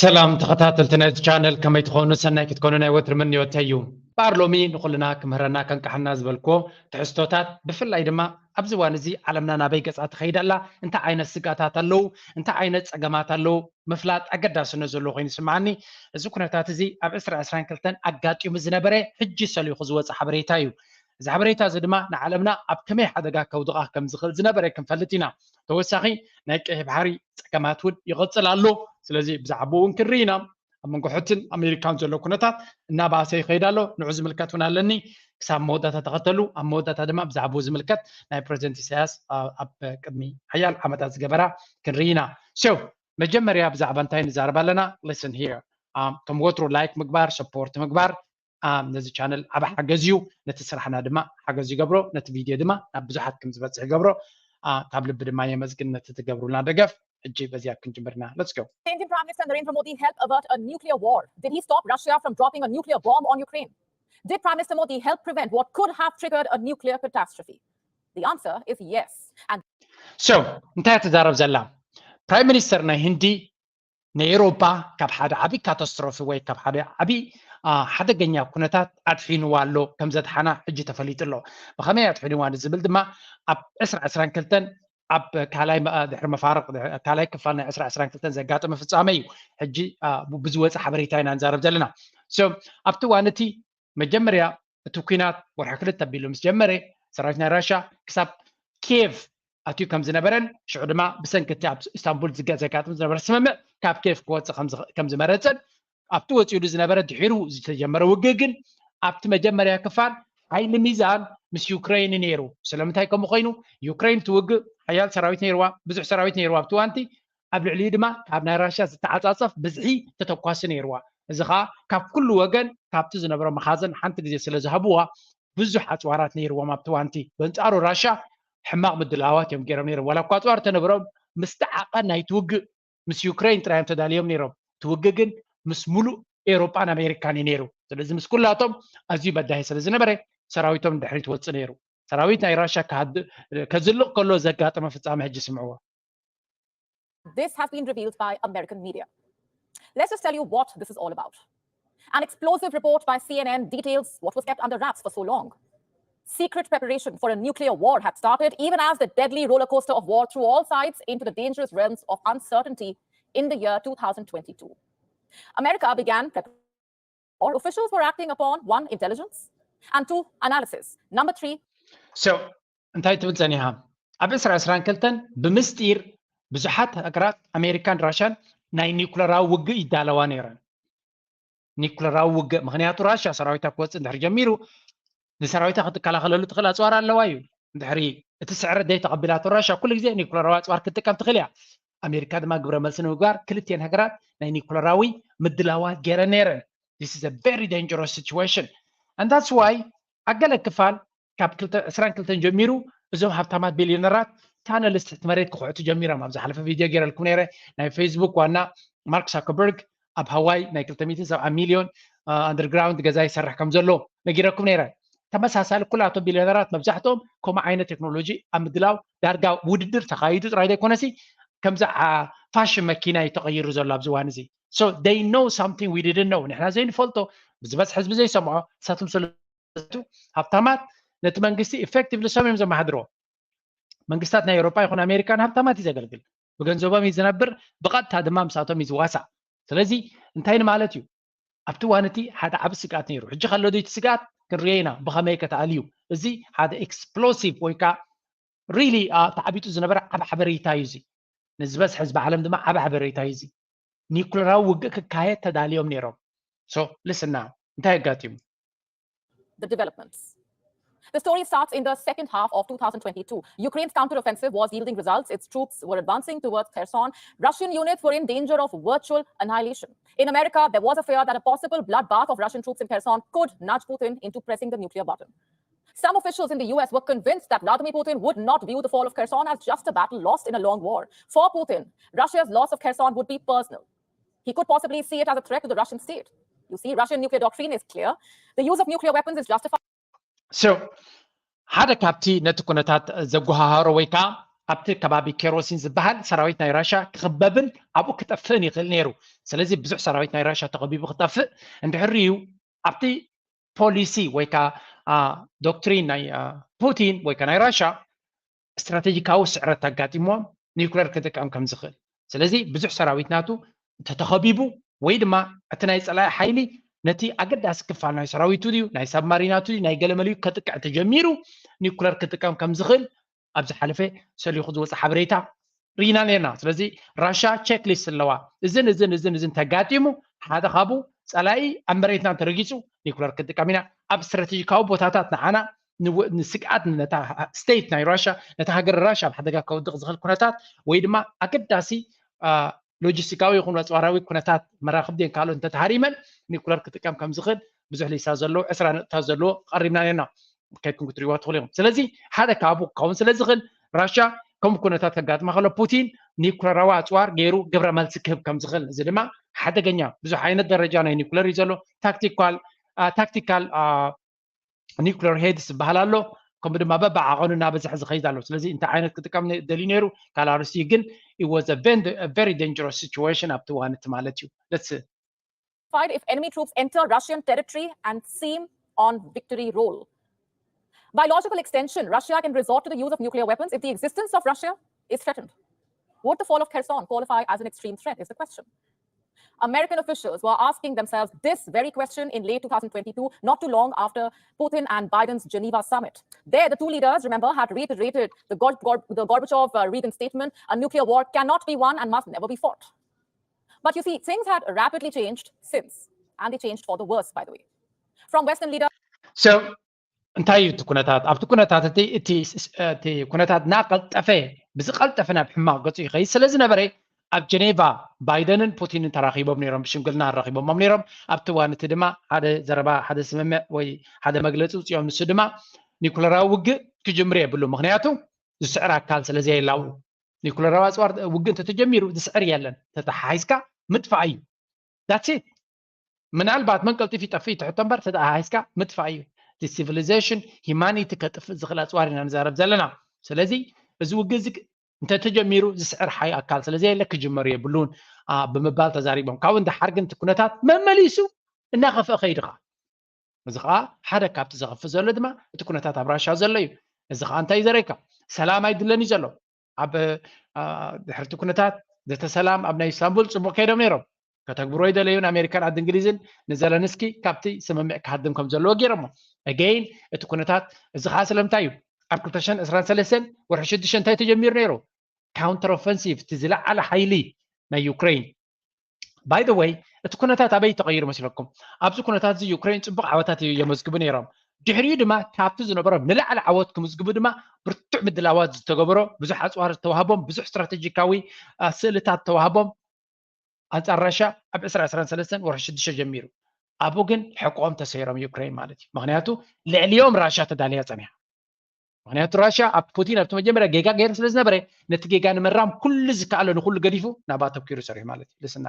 ሰላም ተኸታተልቲ ናይዚ ቻነል፣ ከመይ ትኾኑ? ሰናይ ክትኮኑ ናይ ወትሪ ምንዮተይ እዩ። እምበኣር ሎሚ ንኹልና ክምህረና ከንቃሓና ዝበልክዎ ትሕዝቶታት፣ ብፍላይ ድማ ኣብዚ እዋን እዚ ዓለምና ናበይ ገጻ ትኸይድ ኣላ፣ እንታይ ዓይነት ስግኣታት ኣለዉ፣ እንታይ ዓይነት ጸገማት ኣለዉ ምፍላጥ ኣገዳስነት ዘለዎ ኮይኑ ይስምዓኒ። እዚ ኩነታት እዚ ኣብ ዕስራ ዕስራን ክልተን ኣጋጢሙ ዝነበረ ሕጂ ሰሊኹ ዝወጽእ ሓበሬታ እዩ። እዚ ሓበሬታ እዚ ድማ ንዓለምና ኣብ ከመይ ሓደጋ ከውድቓ ከም ዝኽእል ዝነበረ ክንፈልጥ ኢና። ተወሳኺ ናይ ቀይሕ ባሕሪ ጸገማት እውን ይቕጽል ኣሎ። ስለዚ ብዛዕባኡ እውን ክንርኢ ኢና። ኣብ መንጎ ሕትን ኣሜሪካን ዘሎ ኩነታት እናባእሰ ይኸይድ ኣሎ። ንዑ ዝምልከት እውን ኣለኒ። ክሳብ መወዳእታ ተኸተሉ። ኣብ መወዳእታ ድማ ብዛዕባኡ ዝምልከት ናይ ፕረዚደንት ኢሳያስ ኣብ ቅድሚ ሓያል ዓመታት ዝገበራ ክንርኢ ኢና። So መጀመርያ ብዛዕባ እንታይ ንዛረብ ኣለና? Listen here. ከም ወትሩ ላይክ ምግባር፣ ሰፖርት ምግባር ነዚ ቻነል ዓቢ ሓገዝ እዩ። ነቲ ስራሕና ድማ ሓገዝ ይገብሮ፣ ነቲ ቪድዮ ድማ ናብ ብዙሓት ከም ዝበጽሕ ይገብሮ። ካብ ልቢ ድማ የመስግን ነቲ ትገብሩልና ደገፍ። ሕጂ በዚኣ ክንጅምርና። Let's go. Indian Prime Minister Narendra Modi help avert a nuclear war? Did he stop Russia from dropping a nuclear bomb on Ukraine? Did Prime Minister Modi help prevent what could have triggered a nuclear catastrophe? The answer is yes. And So እንታይ ትዛረብ ዘላ? ፕራይም ሚኒስተር ናይ ህንዲ ንኤውሮጳ ካብ ሓደ ዓቢ ካታስትሮፊ ወይ ካብ ሓደ ዓቢ ሓደገኛ ኩነታት ኣድሒንዋ ኣሎ፣ ከም ዘድሓና ሕጂ ተፈሊጡ ኣሎ። ብኸመይ ኣድሒንዋ ንዝብል ድማ ኣብ ዕስራ ዕስራን ክልተን ኣብ ካልኣይ ድሕሪ መፋርቕ ካልኣይ ክፋል ናይ ዕስራ ዕስራን ክልተን ዘጋጠመ ፍጻመ እዩ ሕጂ ብዝወፀ ሓበሬታ ኢና ንዛረብ ዘለና። ኣብቲ እዋን እቲ መጀመርያ እቲ ኩናት ወርሒ ክልተ ኣቢሉ ምስ ጀመረ ሰራዊት ናይ ራሻ ክሳብ ኪየቭ ኣትዩ ከም ዝነበረን ሽዑ ድማ ብሰንኪ እቲ ኣብ ኢስታንቡል ዘጋጥም ዝነበረ ስምምዕ ካብ ኬፍ ክወፅእ ከም ዝመረፀን ኣብቲ ወፂኡሉ ዝነበረ ድሒሩ ዝተጀመረ ውግእ ግን ኣብቲ መጀመርያ ክፋል ሓይሊ ሚዛን ምስ ዩክረይን ነይሩ። ስለምንታይ ከምኡ ኮይኑ? ዩክረይን ትውግእ ሓያል ሰራዊት ነይርዋ፣ ብዙሕ ሰራዊት ነይርዋ ኣብቲ ዋንቲ ኣብ ልዕሊኡ ድማ ካብ ናይ ራሽያ ዝተዓፃፀፍ ብዝሒ ተተኳሲ ነይርዋ። እዚ ከዓ ካብ ኩሉ ወገን ካብቲ ዝነበሮ መኻዘን ሓንቲ ግዜ ስለ ዝሃብዋ ብዙሕ ኣፅዋራት ነይርዎም ኣብቲ ዋንቲ። በንፃሩ ራሽያ ሕማቕ ምድላዋት እዮም ገይሮም ነይሮም። ዋላ እኳ ኣፅዋር ተነበሮም ምስቲ ዓቐን ናይቲ ውግእ ምስ ዩክረይን ጥራይ እዮም ተዳልዮም ነይሮም። እቲ ውግእ ግን ምስ ሙሉእ ኤውሮጳን ኣሜሪካን እዩ ነይሩ። ስለዚ ምስ ኩላቶም ኣዝዩ በዳሂ ስለ ዝነበረ ሰራዊቶም ንድሕሪት ወፅእ ነይሩ። ሰራዊት ናይ ራሽያ ከዝልቕ ከሎ ዘጋጠመ ፍጻመ ሕጂ ስምዕዎ። This has been revealed by American media. Let's just tell you what this is all about. An explosive report by C N N details what was kept under wraps for so long. Secret preparation for a nuclear war had started even as the deadly roller coaster of war threw all sides into the dangerous realms of uncertainty in the year two thousand twenty-two. America began preparation. Or officials were acting upon one, intelligence, and two, analysis. Number three. So እንታይ ትብል ጸኒሓ? ኣብ ዕስራ ዕስራን ክልተን ብምስጢር ብዙሓት ሃገራት ኣሜሪካን ራሽያን ናይ ኒውክለራዊ ውግእ ይዳለዋ ነይረን። ኒውክለራዊ ውግእ፣ ምክንያቱ ራሽያ ሰራዊታ ክወፅእ እንድሕር ጀሚሩ ንሰራዊታ ክትከላኸለሉ ትኽእል ኣፅዋር ኣለዋ እዩ። እንድሕሪ እቲ ስዕረት ዘይተቐቢላቶ ራሽያ ኩሉ ግዜ ኒውክለራዊ ኣፅዋር ክትጥቀም ትኽእል እያ። ኣሜሪካ ድማ ግብረ መልሲ ንምግባር ክልቲኤን ሃገራት ናይ ኒውክለራዊ ምድላዋት ገይረን ነይረን። This is a very dangerous situation and that's why ኣብ ገለ ክፋል ካብ ዕስራን ክልተን ጀሚሩ እዞም ሃብታማት ቢልዮነራት ታነልስ ትሕቲ መሬት ክኹዕቱ ጀሚሮም። ኣብ ዝሓለፈ ቪድዮ ገይረልኩም ነይረ። ናይ ፌስቡክ ዋና ማርክ ሳከርበርግ ኣብ ሃዋይ ናይ ክልተ ሚእትን ሰብዓ ሚልዮን ኣንደርግራውንድ ገዛ ይሰርሕ ከም ዘሎ ነጊረኩም ነይረ። ተመሳሳሊ ኩላቶም ቢልዮነራት መብዛሕትኦም ከምኡ ዓይነት ቴክኖሎጂ ኣብ ምድላው ዳርጋ ውድድር ተኻይዱ ጥራይ ዘይኮነሲ ከምዚ ፋሽን መኪና እዩ ተቐይሩ ዘሎ ኣብዚ እዋን እዚ። So they know something we didn't know። ንሕና ዘይንፈልጦ ብዝበዝሕ ህዝቢ ዘይሰምዖ ንሳቶም ስለ ሃብታማት ነቲ መንግስቲ ኢፌክቲቭሊ ሰም እዮም ዘመሓድርዎ። መንግስታት ናይ ኤውሮጳ ይኹን ኣሜሪካን ሃብታማት እዩ ዘገልግል። ብገንዘቦም እዩ ዝነብር፣ ብቐጥታ ድማ ምሳቶም እዩ ዝዋሳእ። ስለዚ እንታይ ንማለት እዩ? ኣብቲ እዋን እቲ ሓደ ዓቢ ስግኣት ነይሩ። ሕጂ ከሎ ዶ እቲ ስግኣት? ክንሪኦ ኢና ብኸመይ ከተኣልዩ። እዚ ሓደ ኤክስፕሎሲቭ ወይ ከዓ ሪሊ ተዓቢጡ ዝነበረ ዓቢ ሓበሬታ እዩ እዚ። ንዝበዝሕ ህዝቢ ዓለም ድማ ዓቢ ሓበሬታ እዩ እዚ። ኒኩለራዊ ውግእ ክካየድ ተዳልዮም ነይሮም። So listen now እንታይ ኣጋጢሙ? The developments. The story starts in the second half of two thousand twenty-two. Ukraine's counteroffensive was yielding results. Its troops were advancing towards Kherson. Russian units were in danger of virtual annihilation. In America, there was a fear that a possible bloodbath of Russian troops in Kherson could nudge Putin into pressing the nuclear button. Some officials in the U S were convinced that Vladimir Putin would not view the fall of Kherson as just a battle lost in a long war. For Putin, Russia's loss of Kherson would be personal. He could possibly see it as a threat to the Russian state. You see, Russian nuclear doctrine is clear. The use of nuclear weapons is justified. So ሓደ ካብቲ ነቲ ኩነታት ዘጓሃሃሮ ወይ ከዓ ኣብቲ ከባቢ ኬሮሲን ዝበሃል ሰራዊት ናይ ራሻ ክኽበብን ኣብኡ ክጠፍእን ይኽእል ነይሩ። ስለዚ ብዙሕ ሰራዊት ናይ ራሻ ተኸቢቡ ክጠፍእ እንድሕር እዩ ኣብቲ ፖሊሲ ወይ ከዓ ዶክትሪን ናይ ፑቲን ወይ ከዓ ናይ ራሻ ስትራቴጂካዊ ስዕረት ኣጋጢሞም ኒውክለር ክጥቀም ከም ዝኽእል። ስለዚ ብዙሕ ሰራዊት ናቱ እንተተኸቢቡ ወይ ድማ እቲ ናይ ፀላኢ ሓይሊ ነቲ ኣገዳሲ ክፋል ናይ ሰራዊቱ ድዩ ናይ ሳብማሪናቱ ድዩ ናይ ገለመሊኡ ከጥቅዕ ተጀሚሩ ኒውክለር ክጥቀም ከም ዝኽእል ኣብ ዝሓለፈ ሰሊኹ ዝወፀ ሓበሬታ ርኢና ነርና። ስለዚ ራሻ ቸክሊስት ኣለዋ። እዝን እዝን እዝን እዝን ተጋጢሙ ሓደ ካብኡ ፀላኢ ኣብ መሬትና እንተረጊፁ ኒውክለር ክጥቀም ኢና። ኣብ ስትራቴጂካዊ ቦታታት ንዓና ንስግኣት ነታ ስቴት ናይ ራሻ ነታ ሃገር ራሻ ኣብ ሓደጋ ከውድቕ ዝኽእል ኩነታት ወይ ድማ ኣገዳሲ ሎጂስቲካዊ ይኹን ኣፅዋራዊ ኩነታት መራኽብ ድን ካልኦት እንተተሃሪመን ኒኩለር ክጥቀም ከም ዝኽእል ብዙሕ ሊሳ ዘለዎ ዕስራ ነጥብታት ዘለዎ ቀሪብና ነና ከይድኩም ክትሪዋ ትኽእሉ ኢኹም። ስለዚ ሓደ ካብኡ ክኸውን ስለ ዝኽእል ራሻ ከምኡ ኩነታት ከጋጥማ ከሎ ፑቲን ኒኩለራዊ ኣፅዋር ገይሩ ግብረ መልሲ ክህብ ከም ዝኽእል እዚ ድማ ሓደገኛ ብዙሕ ዓይነት ደረጃ ናይ ኒኩለር እዩ ዘሎ። ታክቲካል ታክቲካል ኒኩለር ሄድስ ዝበሃል ኣሎ። ከምኡ ድማ በብዓቐኑ እናበዝሐ ዝኸይድ ኣሎ። ስለዚ እንታይ ዓይነት ክጥቀም ደልዩ ነይሩ ካልኣርሲ ግን it was a very dangerous situation ኣብቲ እዋን እቲ ማለት እዩ። Let's fight if enemy troops enter Russian territory and seem on victory roll. By logical extension, Russia can resort to the use of nuclear weapons if the existence of Russia is threatened. Would the fall of Kherson qualify as an extreme threat, is the question. American officials were asking themselves this very question in late two thousand twenty-two, not too long after Putin and Biden's Geneva summit. There, the two leaders, remember, had reiterated the, Gor- Gor- the Gorbachev uh, Reagan statement: a nuclear war cannot be won and must never be fought. But you see, things had rapidly changed since, and they changed for the worse, by the way. From Western leaders. So እንታይ እዩ እቲ ኩነታት ኣብቲ ኩነታት እቲ እቲ እቲ ኩነታት እናቀልጠፈ ብዝቀልጠፈ ናብ ሕማቅ ገፁ ይኸይድ ስለ ዝነበረ ኣብ ጀኔቫ ባይደንን ፑቲንን ተራኺቦም ነይሮም ብሽምግልና ኣራኺቦሞም ነይሮም ኣብቲ እዋን እቲ ድማ ሓደ ዘረባ ሓደ ስምምዕ ወይ ሓደ መግለፂ ውፅኦም ንሱ ድማ ኒኩለራዊ ውግእ ክጅምር የብሉ ምክንያቱ ዝስዕር ኣካል ስለ ዘየላው ኒኩለራዊ ኣፅዋር ውግእ እንተተጀሚሩ ዝስዕር የለን ተተሓሒዝካ ምጥፋእ እዩ that's it ምናልባት መን ቀልጢፉ ይጠፍእ ትሕቶ እምበር ተተሓሒዝካ ምጥፋእ እዩ እቲ civilization humanity ከጥፍእ ዝኽእል ኣፅዋር ኢና ንዛረብ ዘለና ስለዚ እዚ ውግእ እዚ እንተተጀሚሩ ዝስዕር ሓይ ኣካል ስለ ዘየለ ክጅመር የብሉን ብምባል ተዛሪቦም ካብኡ ንደሓር ግን እቲ ኩነታት መመሊሱ እናኸፍአ ከይድኻ እዚ ከዓ ሓደ ካብቲ ዘኸፍእ ዘሎ ድማ እቲ ኩነታት ኣብ ራሻ ዘሎ እዩ እዚ ከዓ እንታይ እዩ ዘረካ ሰላም ኣይድለን እዩ ዘሎ ኣብ ድሕርቲ ኩነታት ዘተ ሰላም ኣብ ናይ ኢስታንቡል ፅቡቅ ከይዶም ነይሮም ከተግብሮ ይደለዩን ኣሜሪካን ዓዲ እንግሊዝን ንዘለንስኪ ካብቲ ስምምዕ ክሃድም ከም ዘለዎ ገይሮሞ again እቲ ኩነታት እዚ ከዓ ስለምንታይ እዩ ኣብ ክልተ ሽሕን ዕስራን ሰለስተን ወርሒ ሽዱሽተ እንታይ ተጀሚሩ ነይሩ counter offensive እቲ ዝለዓለ ሓይሊ ናይ ዩክሬን by the way እቲ ኩነታት ኣበይ ተቐይሩ መስለኩም ኣብዚ ኩነታት እዚ ዩክሬን ፅቡቅ ዓወታት የመዝግቡ ነይሮም ድሕሪኡ ድማ ካብቲ ዝነበሮም ንላዕሊ ዓወት ክምዝግቡ ድማ ብርቱዕ ምድላዋት ዝተገበሮ ብዙሕ ኣፅዋር ዝተዋህቦም ብዙሕ ስትራቴጂካዊ ስእልታት ተዋህቦም ኣንፃር ራሻ ኣብ ዕስራ ዕስራን ሰለስተን ወርሒ ሽዱሽተ ጀሚሩ ኣብኡ ግን ሕቆም ተሰይሮም ዩክሬን ማለት እዩ ምክንያቱ ልዕሊኦም ራሻ ተዳልያ ፀኒሓ ምክንያቱ ራሻ ኣብ ፑቲን ኣብቲ መጀመርያ ጌጋ ገይሩ ስለ ዝነበረ ነቲ ጌጋ ንምራም ኩሉ ዝከኣሎ ንኩሉ ገዲፉ ናብ ኣተኪሩ ሰሪሑ ማለት እዩ ልስና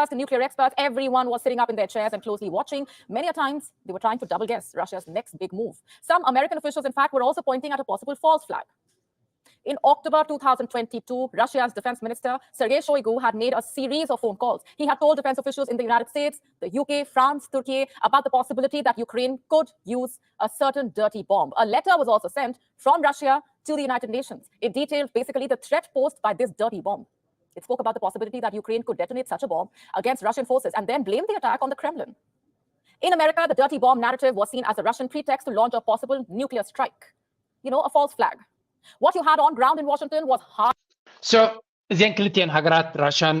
As the nuclear experts, everyone was sitting up in their chairs and closely watching. Many a times, they were trying to double guess Russia's next big move. Some American officials, in fact, were also pointing at a possible false flag. In October two thousand twenty-two, Russia's defense minister Sergei Shoigu had made a series of phone calls. He had told defense officials in the United States, the U K, France, Turkey about the possibility that Ukraine could use a certain dirty bomb. A letter was also sent from Russia to the United Nations. It detailed basically the threat posed by this dirty bomb. It spoke about the possibility that Ukraine could detonate such a bomb against Russian forces and then blame the attack on the Kremlin. In America, the dirty bomb narrative was seen as a Russian pretext to launch a possible nuclear strike. You know, a false flag. What you had on ground in Washington was hard. So, እዚአን ክልቲአን ሃገራት ራሽያን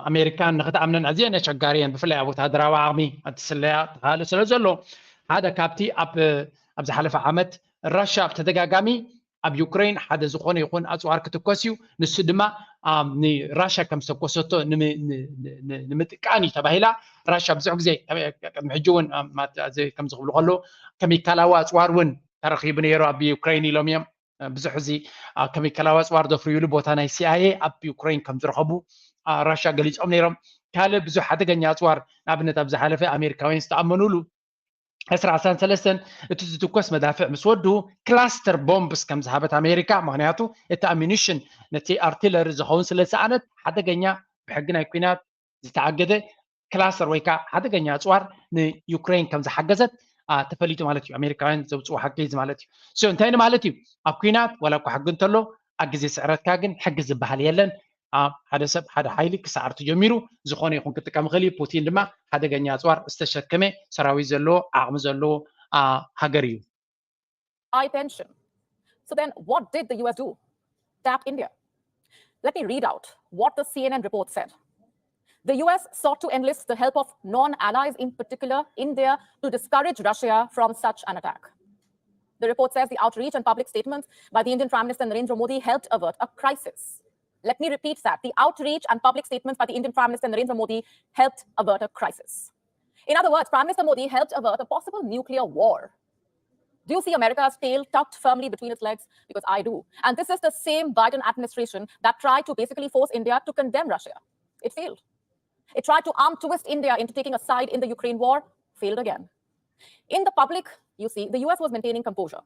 ኣሜሪካን ንክትኣምነን ኣዝየን ኣሸጋሪ እየን ብፍላይ ኣብ ወታደራዊ ዓቕሚ እቲ ስለያ ተኻእሎ ስለ ዘሎ ሓደ ካብቲ ኣብ ኣብ ዝሓለፈ ዓመት ራሽያ ብተደጋጋሚ ኣብ ዩክሬን ሓደ ዝኾነ ይኹን ኣፅዋር ክትኮስ እዩ ንሱ ድማ ንራሽያ ከም ዝተኮሰቶ ንምጥቃን እዩ ተባሂላ ራሽያ ብዙሕ ግዜ ቅድሚ ሕጂ እውን ከምዚ ክብሉ ከለዉ ከሚካላዊ ኣፅዋር እውን ተረኪቡ ነይሩ ኣብ ዩክሬን ኢሎም እዮም ብዙሕ እዚ ከሚካላዊ ኣፅዋር ዘፍርዩሉ ቦታ ናይ ሲኣይኤ ኣብ ዩክሬን ከም ዝረኸቡ ራሽያ ገሊፆም ነይሮም ካልእ ብዙሕ ሓደገኛ ኣፅዋር ንኣብነት ኣብ ዝሓለፈ ኣሜሪካውያን ዝተኣመኑሉ ዕስራ ዓሰርተ ሰለስተ እቲ ዝትኮስ መዳፍዕ ምስ ወዱ ክላስተር ቦምብስ ከም ዝሃበት ኣሜሪካ፣ ምክንያቱ እቲ ኣሚኒሽን ነቲ ኣርቲለሪ ዝኸውን ስለ ዝሰኣነት ሓደገኛ፣ ብሕጊ ናይ ኩናት ዝተኣገደ ክላስተር ወይ ከዓ ሓደገኛ ኣፅዋር ንዩክሬን ከም ዝሓገዘት ተፈሊጡ ማለት እዩ። ኣሜሪካውያን ዘውፅዎ ሓገዝ ማለት እዩ። እንታይ ማለት እዩ? ኣብ ኩናት ዋላ እኳ ሕጊ እንተሎ ኣብ ግዜ ስዕረትካ ግን ሕጊ ዝበሃል የለን። ሓደ ሰብ ሓደ ሓይሊ ክሰዓር ተጀሚሩ ዝኾነ ይኹን ክጥቀም ይኽእል እዩ። ፑቲን ድማ ሓደገኛ ኣፅዋር ዝተሸከመ ሰራዊት ዘለዎ ዓቕሚ ዘለዎ ሃገር እዩ። High tension. So then what did the U S do? Tap India. Let me read out what the C N N report said. The U S sought to enlist the help of non-allies, in particular India, to discourage Russia from such an attack. The report says the outreach and public statements by the Indian Prime Minister Narendra Modi helped avert a crisis. Let me repeat that. The outreach and public statements by the Indian Prime Minister Narendra Modi helped avert a crisis. In other words, Prime Minister Modi helped avert a possible nuclear war. Do you see America's tail tucked firmly between its legs? Because I do. And this is the same Biden administration that tried to basically force India to condemn Russia. It failed. It tried to arm twist India into taking a side in the Ukraine war, failed again. In the public, you see, the U S was maintaining composure.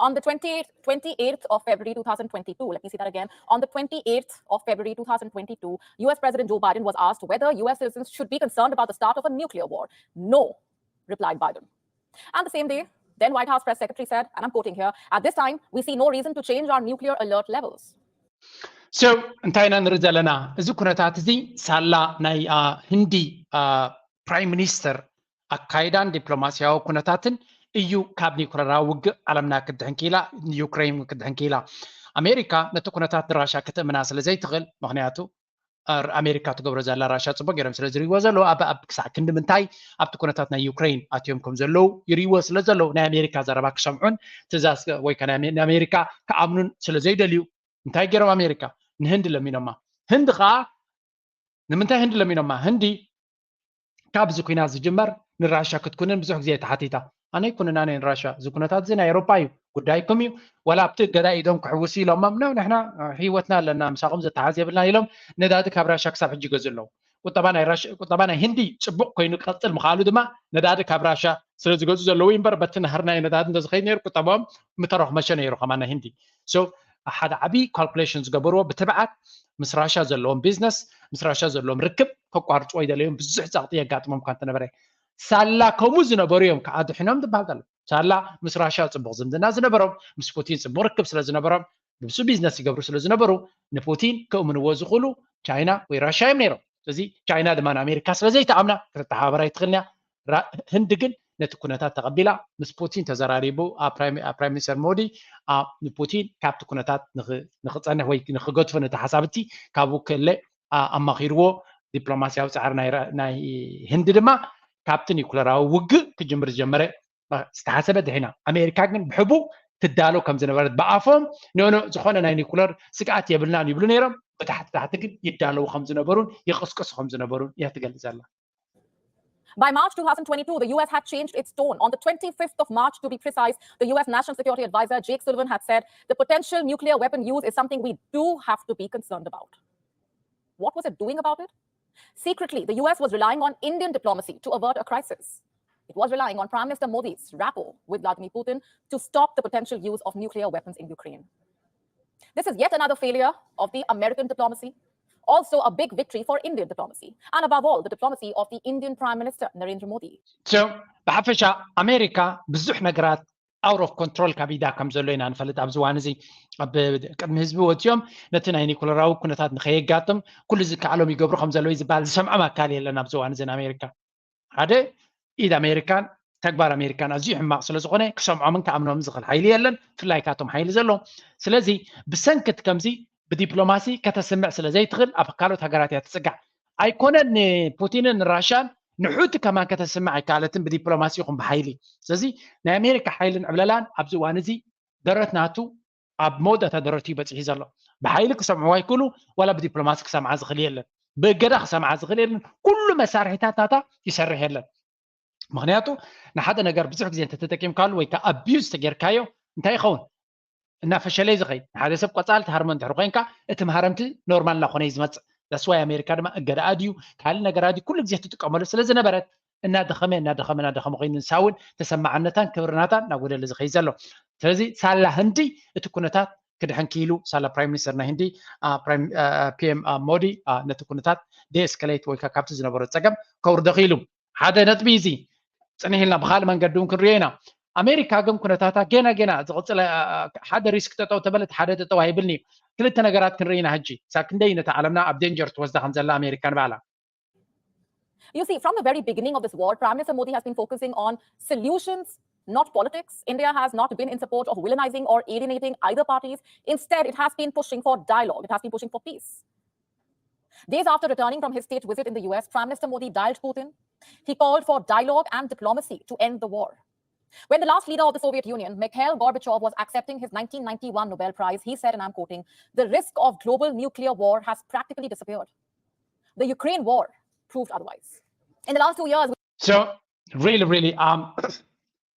On the twenty-eighth, twenty-eighth of February two thousand twenty-two, let me see that again. On the twenty-eighth of February two thousand twenty-two, U S President Joe Biden was asked whether U S citizens should be concerned about the start of a nuclear war. No, replied Biden. And the same day, then White House press secretary said, and I'm quoting here, at this time, we see no reason to change our nuclear alert levels. So እንታይ ኢና ንርኢ ዘለና? እዚ ኩነታት እዚ ሳላ ናይ ህንዲ ፕራይም ሚኒስተር ኣካይዳን ዲፕሎማሲያዊ ኩነታትን እዩ ካብ ኒኩለራዊ ውግእ ዓለምና ክድሕን ክኢላ፣ ዩክሬን ክድሕን ክኢላ። ኣሜሪካ ነቲ ኩነታት ንራሻ ክትእምና ስለ ዘይትኽእል፣ ምክንያቱ ኣሜሪካ ትገብሮ ዘላ ራሻ ፅቡቅ ገይሮም ስለ ዝሪእዎ ዘለዉ ኣብ ኣብ ክሳዕ ክንዲ ምንታይ ኣብቲ ኩነታት ናይ ዩክሬን ኣትዮም ከም ዘለዉ ይሪእዎ ስለ ዘለዉ ናይ ኣሜሪካ ዘረባ ክሰምዑን ትእዛዝ ወይ ከ ናይ ኣሜሪካ ክኣምኑን ስለ ዘይደልዩ እንታይ ገይሮም ኣሜሪካ ንህንዲ ለሚኖማ። ህንዲ ከዓ ንምንታይ ህንዲ ለሚኖማ? ህንዲ ካብዚ ኩናት ዝጅመር ንራሻ ክትኩንን ብዙሕ ግዜ ተሓቲታ። ኣነ ኣይኩንናን እየ ንራሻ፣ እዚ ኩነታት እዚ ናይ ኤሮፓ እዩ፣ ጉዳይኩም እዩ። ዋላ ኣብቲ ገዳይ ኢዶም ክሕውሱ ኢሎሞም፣ ኖ ንሕና ህይወትና ኣለና፣ ምሳኹም ዘተሓዝ የብልና ኢሎም ነዳዲ ካብ ራሻ ክሳብ ሕጂ ይገዝኡ ኣለዉ። ቁጠባ ናይ ራሻ ቁጠባ ናይ ህንዲ ጽቡቕ ኮይኑ ክቐጽል ምኽኣሉ ድማ ነዳዲ ካብ ራሻ ስለ ዝገዝኡ ዘለዉ እዩ እምበር በቲ ናህሪ ናይ ነዳዲ እንተዝኸይድ ነይሩ ቁጠባኦም ምተረኽመሸ ነይሩ ከማን ናይ ህንዲ። So ሓደ ዓቢ ካልኩሌሽን ዝገበርዎ ብትብዓት ምስ ራሻ ዘለዎም ቢዝነስ ምስ ራሻ ዘለዎም ርክብ ከቋርጽዎ ይደለዮም ብዙሕ ጸቕጢ የጋጥሞም እኳ እንተነበረ ሳላ ከምኡ ዝነበሩ እዮም ከዓ ድሕኖም ዝበሃል ዘሎ። ሳላ ምስ ራሻ ጽቡቕ ዝምድና ዝነበሮም ምስ ፑቲን ጽቡቕ ርክብ ስለ ዝነበሮም ንሱ ቢዝነስ ይገብሩ ስለ ዝነበሩ ንፑቲን ክእምንዎ ዝኽእሉ ቻይና ወይ ራሻ እዮም ነይሮም። ስለዚ ቻይና ድማ ንኣሜሪካ ስለ ዘይተኣምና ክትተሓባበር ኣይትኽእልን እያ። ህንዲ ግን ነቲ ኩነታት ተቐቢላ ምስ ፑቲን ተዘራሪቡ ፕራይም ሚኒስተር ሞዲ ንፑቲን ካብቲ ኩነታት ንክፀንሕ ወይ ንክገድፎ ነቲ ሓሳብቲ ካብኡ ክእለ ኣማኺርዎ። ዲፕሎማሲያዊ ፃዕሪ ናይ ህንዲ ድማ ካብቲ ኒኩለራዊ ውግእ ክጅምር ዝጀመረ ዝተሓሰበ ድሒና ኣሜሪካ ግን ብሕቡ ትዳሎ ከም ዝነበረት ብኣፎም ኖኖ ዝኾነ ናይ ኒኩለር ስግኣት የብልናን ይብሉ ነይሮም። ብታሕቲ ታሕቲ ግን ይዳለዉ ከም ዝነበሩን ይቕስቅሱ ከም ዝነበሩን እያ ትገልጽ ዘላ። By March two thousand twenty-two, the U S had changed its tone. On the twenty-fifth of March, to be precise, the U S National Security Advisor Jake Sullivan had said the potential nuclear weapon use is something we do have to be concerned about. What was it doing about it? Secretly, the U S was relying on Indian diplomacy to avert a crisis. It was relying on Prime Minister Modi's rapport with Vladimir Putin to stop the potential use of nuclear weapons in Ukraine. This is yet another failure of the American diplomacy, also a big victory for Indian diplomacy, and above all, the diplomacy of the Indian Prime Minister Narendra Modi. So, ብሓፈሻ ኣሜሪካ ብዙሕ ነገራት out of control ካብ ኢዳ ከም ዘሎ ኢና ንፈልጥ። ኣብዚ እዋን እዚ ኣብ ቅድሚ ህዝቢ ወፂኦም ነቲ ናይ ኒኩለራዊ ኩነታት ንከየጋጥም ኩሉ ዝከኣሎም ይገብሩ ከም ዘለዉ ዝበሃል ዝሰምዖም ኣካል የለን። ኣብዚ እዋን እዚ ንኣሜሪካ ሓደ ኢድ ኣሜሪካን ተግባር ኣሜሪካን ኣዝዩ ሕማቕ ስለ ዝኾነ ክሰምዖምን ክኣምኖምን ዝኽእል ሓይሊ የለን፣ ብፍላይ ካቶም ሓይሊ ዘለዎም። ስለዚ ብሰንክቲ ከምዚ ብዲፕሎማሲ ከተስምዕ ስለ ዘይትኽእል ኣብ ካልኦት ሃገራት እያ ትጽጋዕ። ኣይኮነን ንፑቲንን ንራሽያን ንሑቲ ከማን ከተስምዕ ኣይከኣለትን ብዲፕሎማሲ ይኹን ብሓይሊ። ስለዚ ናይ ኣሜሪካ ሓይልን ዕብለላን ኣብዚ እዋን እዚ ደረት ናቱ ኣብ መወዳእታ ደረቱ እዩ በፂሑ ዘሎ። ብሓይሊ ክሰምዕዋ ይክእሉ፣ ዋላ ብዲፕሎማሲ ክሰምዓ ዝኽእል የለን። ብእገዳ ክሰምዓ ዝኽእል የለን። ኩሉ መሳርሒታት ናታ ይሰርሕ የለን። ምክንያቱ ንሓደ ነገር ብዙሕ ግዜ እንተተጠቂምካሉ ወይ ከዓ ኣቢዩዝ ተጌርካዮ እንታይ ይኸውን? እናፈሸለ እዩ ዝኸይድ። ንሓደ ሰብ ቆፃል ትሃርሞ እንድሕር ኮይንካ እቲ መሃረምቲ ኖርማል እናኾነ እዩ ዝመፅእ። That's why ኣሜሪካ ድማ እገዳ ኣድዩ ካልእ ነገር ኣድዩ ኩሉ ግዜ ትጥቀመሉ ስለ ዝነበረት እናደኸመ እናደኸመ እናደኸመ ኮይኑ ንሳ እውን ተሰማዕነታን ክብርናታን እናጎደለ ዝኸይድ ዘሎ። ስለዚ ሳላ ህንዲ እቲ ኩነታት ክድሕን ክኢሉ ሳላ ፕራይም ሚኒስተር ናይ ህንዲ ፒኤም ሞዲ ነቲ ኩነታት ዴስከሌት ወይ ካብቲ ዝነበሮ ፀገም ከውርዶ ክኢሉ ሓደ ነጥቢ እዚ ፅንሕ ኢልና ብካልእ መንገዲ እውን ክንሪኦ ኢና። ኣሜሪካ ግን ኩነታታ ጌና ጌና ዝቕፅል ሓደ ሪስክ ጠጠው ተበለት ሓደ ጠጠው ኣይብልኒ። ክልተ ነገራት ክንርኢ ኢና ሕጂ። ሳብ ክንደይ ነታ ዓለምና ኣብ ዴንጀር ትወስዳ ከም ዘላ ኣሜሪካ ንባዕላ። You see, from the very beginning of this war, Prime Minister Modi has been focusing on solutions, not politics. India has not been in support of villainizing or alienating either parties. Instead, it has been pushing for dialogue. It has been pushing for peace. Days after returning from his state visit in the U S, Prime Minister Modi dialed Putin. He called for dialogue and diplomacy to end the war. When the last leader of the Soviet Union, Mikhail Gorbachev, was accepting his nineteen ninety-one Nobel Prize, he said, and I'm quoting, "The risk of global nuclear war has practically disappeared." The Ukraine war proved otherwise. In the last two years, So, really, really, um,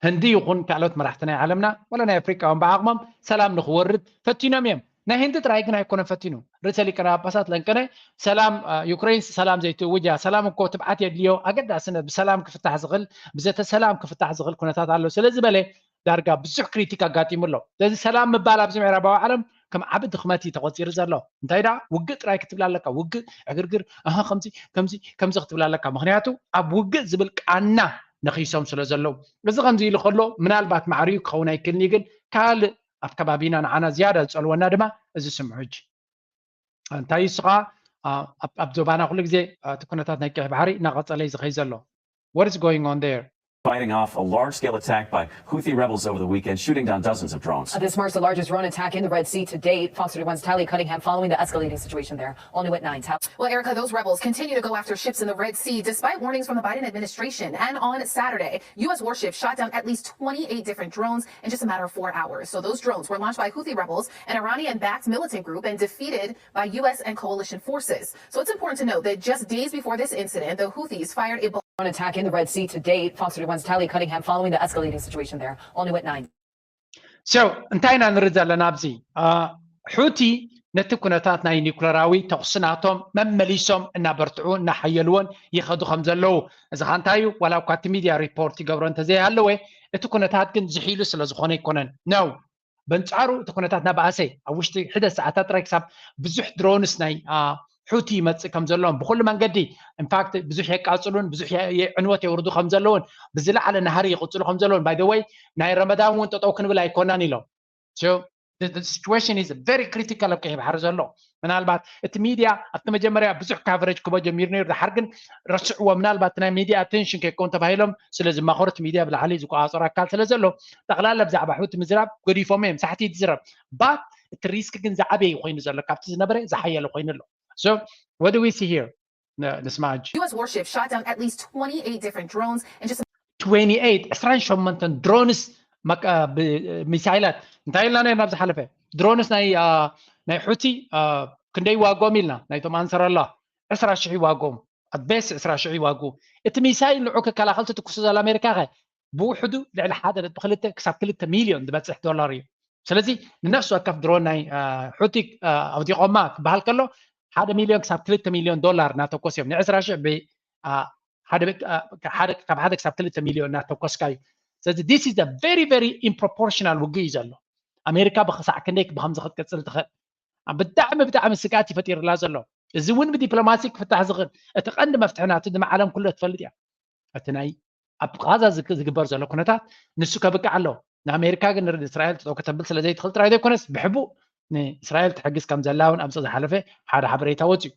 ህንዲ ይኹን ካልኦት መራሕቲ ናይ ዓለምና ወላ ናይ ኣፍሪቃ እውን ብዓቕሞም ሰላም ንክወርድ ፈቲኖም እዮም። ናይ ህንዲ ጥራይ ግን ኣይኮነን ፈቲኑ። ርእሰ ሊቃነ ጳጳሳት ለንቀነ ሰላም ዩክሬን ሰላም ዘይትእውጅ እያ። ሰላም እኮ ትብዓት የድልዮ፣ ኣገዳስነት ብሰላም ክፍታሕ ዝኽእል ብዘተ ሰላም ክፍታሕ ዝኽእል ኩነታት ኣሎ ስለ ዝበለ ዳርጋ ብዙሕ ክሪቲክ ኣጋጢሙ ኣሎ። ስለዚ ሰላም ምባል ኣብዚ ምዕራባዊ ዓለም ከም ዓቢ ድኽመት እዩ ተቆፂሩ ዘሎ። እንታይ ደኣ ውግእ ጥራይ ክትብል ኣለካ፣ ውግእ ዕግርግር ኣሃ ከምዚ ከምዚ ከምዚ ክትብል ኣለካ። ምክንያቱ ኣብ ውግእ ዝብል ቃና ነኺሶም ስለ ዘለዉ እዚ ከምዚ ኢሉ ከሎ ምናልባት ማዕርዩ ክኸውን ኣይክልኒ ግን ካልእ ኣብ ከባቢና ንዓና ዝያዳ ዝጸልወና ድማ እዚ ስምዑ ሕጂ እንታይ እሱ ከዓ ኣብ ዞባና ኩሉ ግዜ እቲ ኩነታት ናይ ቀይሕ ባሕሪ እናቐጸለ እዩ ዝኸይ ዘሎ። What is going on there? Fighting off a large-scale attack by Houthi rebels over the weekend, shooting down dozens of drones. This marks the largest drone attack in the Red Sea to date. Fox thirty-one's Tally Cunningham following the escalating situation there. Only went nine. Well, Erica, those rebels continue to go after ships in the Red Sea despite warnings from the Biden administration. And on Saturday, U S warships shot down at least twenty-eight different drones in just a matter of four hours. So those drones were launched by Houthi rebels, an Iranian-backed militant group, and defeated by U S and coalition forces. So it's important to note that just days before this incident, the Houthis fired a Drone attack in the Red Sea to date. Fox thirty-one's Tally Cunningham following the escalating situation there. Only went nine. So እንታይ ኢና ንርኢ ዘለና ኣብዚ? ሑቲ ነቲ ኩነታት ናይ ኒኩለራዊ ተኹሲ ናቶም መመሊሶም እናበርትዑ እናሓየልዎን ይኸዱ ከም ዘለዉ እዚ ኸ እንታይ እዩ? ዋላ እኳ እቲ ሚድያ ሪፖርት ይገብሮ እንተዘይሃለወ እቲ ኩነታት ግን ዝሒሉ ስለ ዝኾነ ኣይኮነን ነው በንጻሩ እቲ ኩነታት ናባኣሰ ኣብ ውሽጢ ሕደ ሰዓታት ጥራይ ክሳብ ብዙሕ ድሮንስ ናይ ሑቲ ይመጽእ ከም ዘለውን ብኩሉ መንገዲ ኢንፋክት ብዙሕ የቃጽሉን ብዙሕ ዕንወት የውርዱ ከም ዘለውን ብዝለዓለ ናህሪ ይቕጽሉ ከም ዘለውን ባይ ወይ ናይ ረመዳን እውን ጠጠው ክንብል ኣይኮናን ኢሎም። Situation is very critical ኣብ ቀይሕ ባሕሪ ዘሎ ምናልባት እቲ ሚድያ ኣብቲ መጀመርያ ብዙሕ ካቨሬጅ ክቦ ጀሚሩ ነይሩ ድሓር ግን ረስዕዎ ምናልባት ናይ ሚድያ ኣቴንሽን ከይከውን ተባሂሎም ስለ ዝማኸሩ እቲ ሚድያ ብላዕሊ ዝቆፃፀሩ ኣካል ስለ ዘሎ ጠቕላላ ብዛዕባ ሑቲ ምዝራብ ገዲፎም እዮም ሳሕቲ ትዝረብ ባት እቲ ሪስክ ግን ዝዓበየ ኮይኑ ዘሎ ካብቲ ዝነበረ ዝሓየለ ኮይኑ ኣሎ። So what do we see here? ንስማዕ ሕጂ U S warships shot down at least twenty-eight different drones and just twenty-eight ዕስራን ሸሞንተን ድሮንስ ሚሳይላት እንታይ ኢልና ነርና ዝሓለፈ ድሮንስ ናይ ናይ ሑቲ ክንደይ ዋጎም ኢልና ናይቶም ኣንሰራላ ዕስራ ሽሕ ይዋጎም ኣትቤስ ዕስራ ሽሕ ይዋጉ እቲ ሚሳይል ንዑ ክከላኸል ትትኩሱ ዘላ ኣሜሪካ ኸ ብውሕዱ ልዕሊ ሓደ ነጥቢ ክልተ ክሳብ ክልተ ሚልዮን ዝበፅሕ ዶላር እዩ ስለዚ ንነፍሲ ወከፍ ድሮን ናይ ሑቲ ኣውዲቖማ ክበሃል ከሎ ሓደ ሚልዮን ክሳብ ክልተ ሚልዮን ዶላር እናተኮስ እዮም ንዕስራ ሽሕ ካብ ሓደ ክሳብ ክልተ ሚልዮን እናተኮስካ እዩ ስለዚ this is a very very improportional ውግእ እዩ ዘሎ ኣሜሪካ ብክሳዕ ክንደይ ብከምዚ ክትቅፅል ትኽእል ብጣዕሚ ብጣዕሚ ስግኣት ይፈጢርላ ዘሎ እዚ እውን ብዲፕሎማሲ ክፍታሕ ዝኽእል እቲ ቀንዲ መፍትሒ ናቱ ድማ ዓለም ኩሎ ትፈልጥ እያ እቲ ናይ ኣብ ቃዛ ዝግበር ዘሎ ኩነታት ንሱ ከብቅዕ ኣለዎ ንኣሜሪካ ግን እስራኤል ጠጠው ከተብል ስለዘይትኽእል ጥራይ ዘይኮነስ ብሕቡእ ንእስራኤል ትሕግዝ ከም ዘላ እውን ኣብዚ ዝሓለፈ ሓደ ሓበሬታ ወፅዩ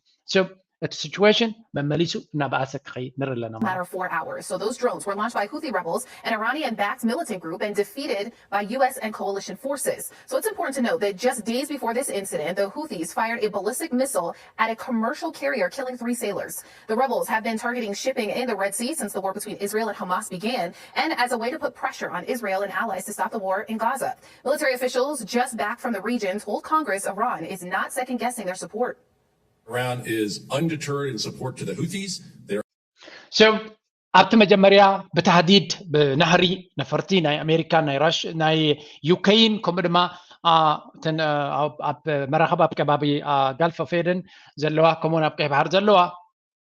እቲ situation መመሊሱ እናበኣሰ ክኸይድ ንርኢ ኣለና matter of four hours. So those drones were launched by Houthi rebels, an Iranian-backed militant group, and defeated by U S and coalition forces. So it's important to note that just days before this incident, the Houthis fired a ballistic missile at a commercial carrier, killing three sailors. The rebels have been targeting shipping in the Red Sea since the war between Israel and Hamas began, and as a way to put pressure on Israel and allies to stop the war in Gaza. Military officials just back from the region told Congress Iran is not second-guessing their support. Iran is undeterred in support to the Houthis. So ኣብቲ መጀመርያ ብታህዲድ ብናህሪ ነፈርቲ ናይ ኣሜሪካ ናይ ራሽ ናይ ዩክሬን ከምኡ ድማ ኣብ መራኸብ ኣብ ከባቢ ጋልፍ ኦፍ ኤደን ዘለዋ ከምኡውን ኣብ ቀይ ባሕር ዘለዋ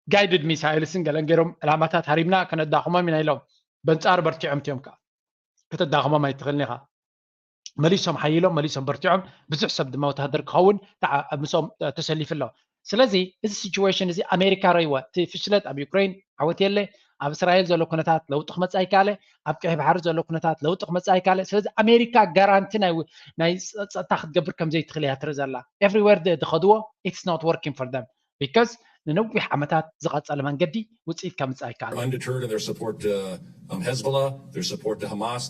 ጋይድድ ሚሳይልስን ገለን ገይሮም ዕላማታት ሃሪምና ከነዳኽሞም ኢና ኢሎም በንጻሩ በርቲዖም እዮም። ከዓ ከተዳኽሞም ኣይትኽእልን ኢኻ። መሊሶም ሓይሎም መሊሶም በርቲዖም ብዙሕ ሰብ ድማ ወታደር ክኸውን ምስኦም ተሰሊፉ ኣሎ። ስለዚ እዚ ሲቹዌሽን እዚ ኣሜሪካ ረይዋ እቲ ፍሽለት ኣብ ዩክሬን ዓወት የለ፣ ኣብ እስራኤል ዘሎ ኩነታት ለውጢ ክመፅእ ኣይከኣለ፣ ኣብ ቀይሕ ባሕሪ ዘሎ ኩነታት ለውጢ ክመፅእ ኣይከኣለ። ስለዚ ኣሜሪካ ጋራንቲ ናይ ጸጥታ ክትገብር ከምዘይትኽእል እያ ትርኢ ዘላ። ኤቭሪዌር ዝኸድዎ it's not working for them because ንነዊሕ ዓመታት ዝቐጸለ መንገዲ ውፅኢት ከምፅእ ኣይከኣለ። Undeterred in their support to um, Hezbollah, their support to Hamas.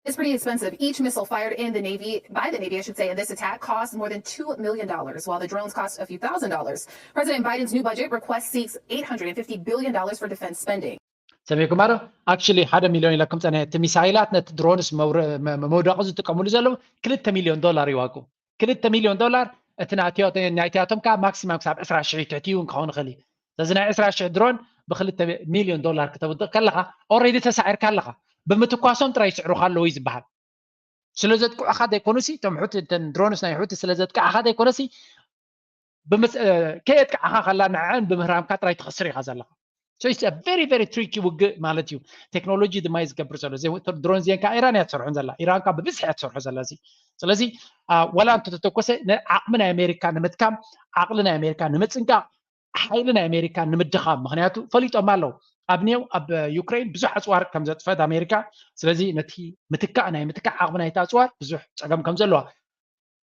It's pretty expensive. Each missile fired in the Navy, by the Navy, I should say, in this attack cost more than two million dollars, while the drones cost a few thousand dollars. President Biden's new budget request seeks eight hundred and fifty billion dollars for defense spending. ሰሚዕኩም ኣሎ። ኣክቹሊ ሓደ ሚልዮን ኢለኩም ፀኒሐ። እቲ ሚሳይላት ነቲ ድሮንስ መውደቂ ዝጥቀምሉ ዘለዉ ክልተ ሚልዮን ዶላር ይዋጉ። ክልተ ሚልዮን ዶላር እቲ ናይቲኣቶም ከዓ ማክሲማም ክሳብ ዕስራ ሽሕ ትሕቲ እውን ክኸውን ይኽእል እዩ። ስለዚ ናይ ዕስራ ሽሕ ድሮን ብክልተ ሚልዮን ዶላር ክተውድቕ ከለኻ ኦልሬዲ ተሳዒርካ ኣለኻ። ብምትኳሶም ጥራይ ይስዕሩኻ ኣለዉ እዩ ዝበሃል። ስለ ዘጥቅዑኻ ዘይኮኑሲ እቶም ሑቲ እተን ድሮንስ ናይ ሑቲ ስለ ዘጥቅዓኻ ዘይኮነሲ ከየጥቅዓኻ ከላ ንዕዐን ብምህራምካ ጥራይ ትኸስር ኢኻ ዘለኻ። So it's a very very tricky ውግእ ማለት እዩ። ቴክኖሎጂ ድማ እዩ ዝገብር ዘሎ። ድሮን ዜን ከዓ ኢራን እያ ትሰርሖን ዘላ። ኢራን ከዓ ብብዝሒ እያ ትሰርሖ ዘላ። እዚ ስለዚ ወላ እንተተተኮሰ ዓቕሚ ናይ ኣሜሪካ ንምትካም፣ ዓቕሊ ናይ ኣሜሪካ ንምፅንቃቕ፣ ሓይሊ ናይ ኣሜሪካ ንምድኻም። ምክንያቱ ፈሊጦም ኣለዉ ኣብ ኔው ኣብ ዩክሬን ብዙሕ ኣፅዋር ከም ዘጥፈት ኣሜሪካ። ስለዚ ነቲ ምትካእ ናይ ምትካእ ዓቕሚ ናይቲ ኣፅዋር ብዙሕ ፀገም ከም ዘለዋ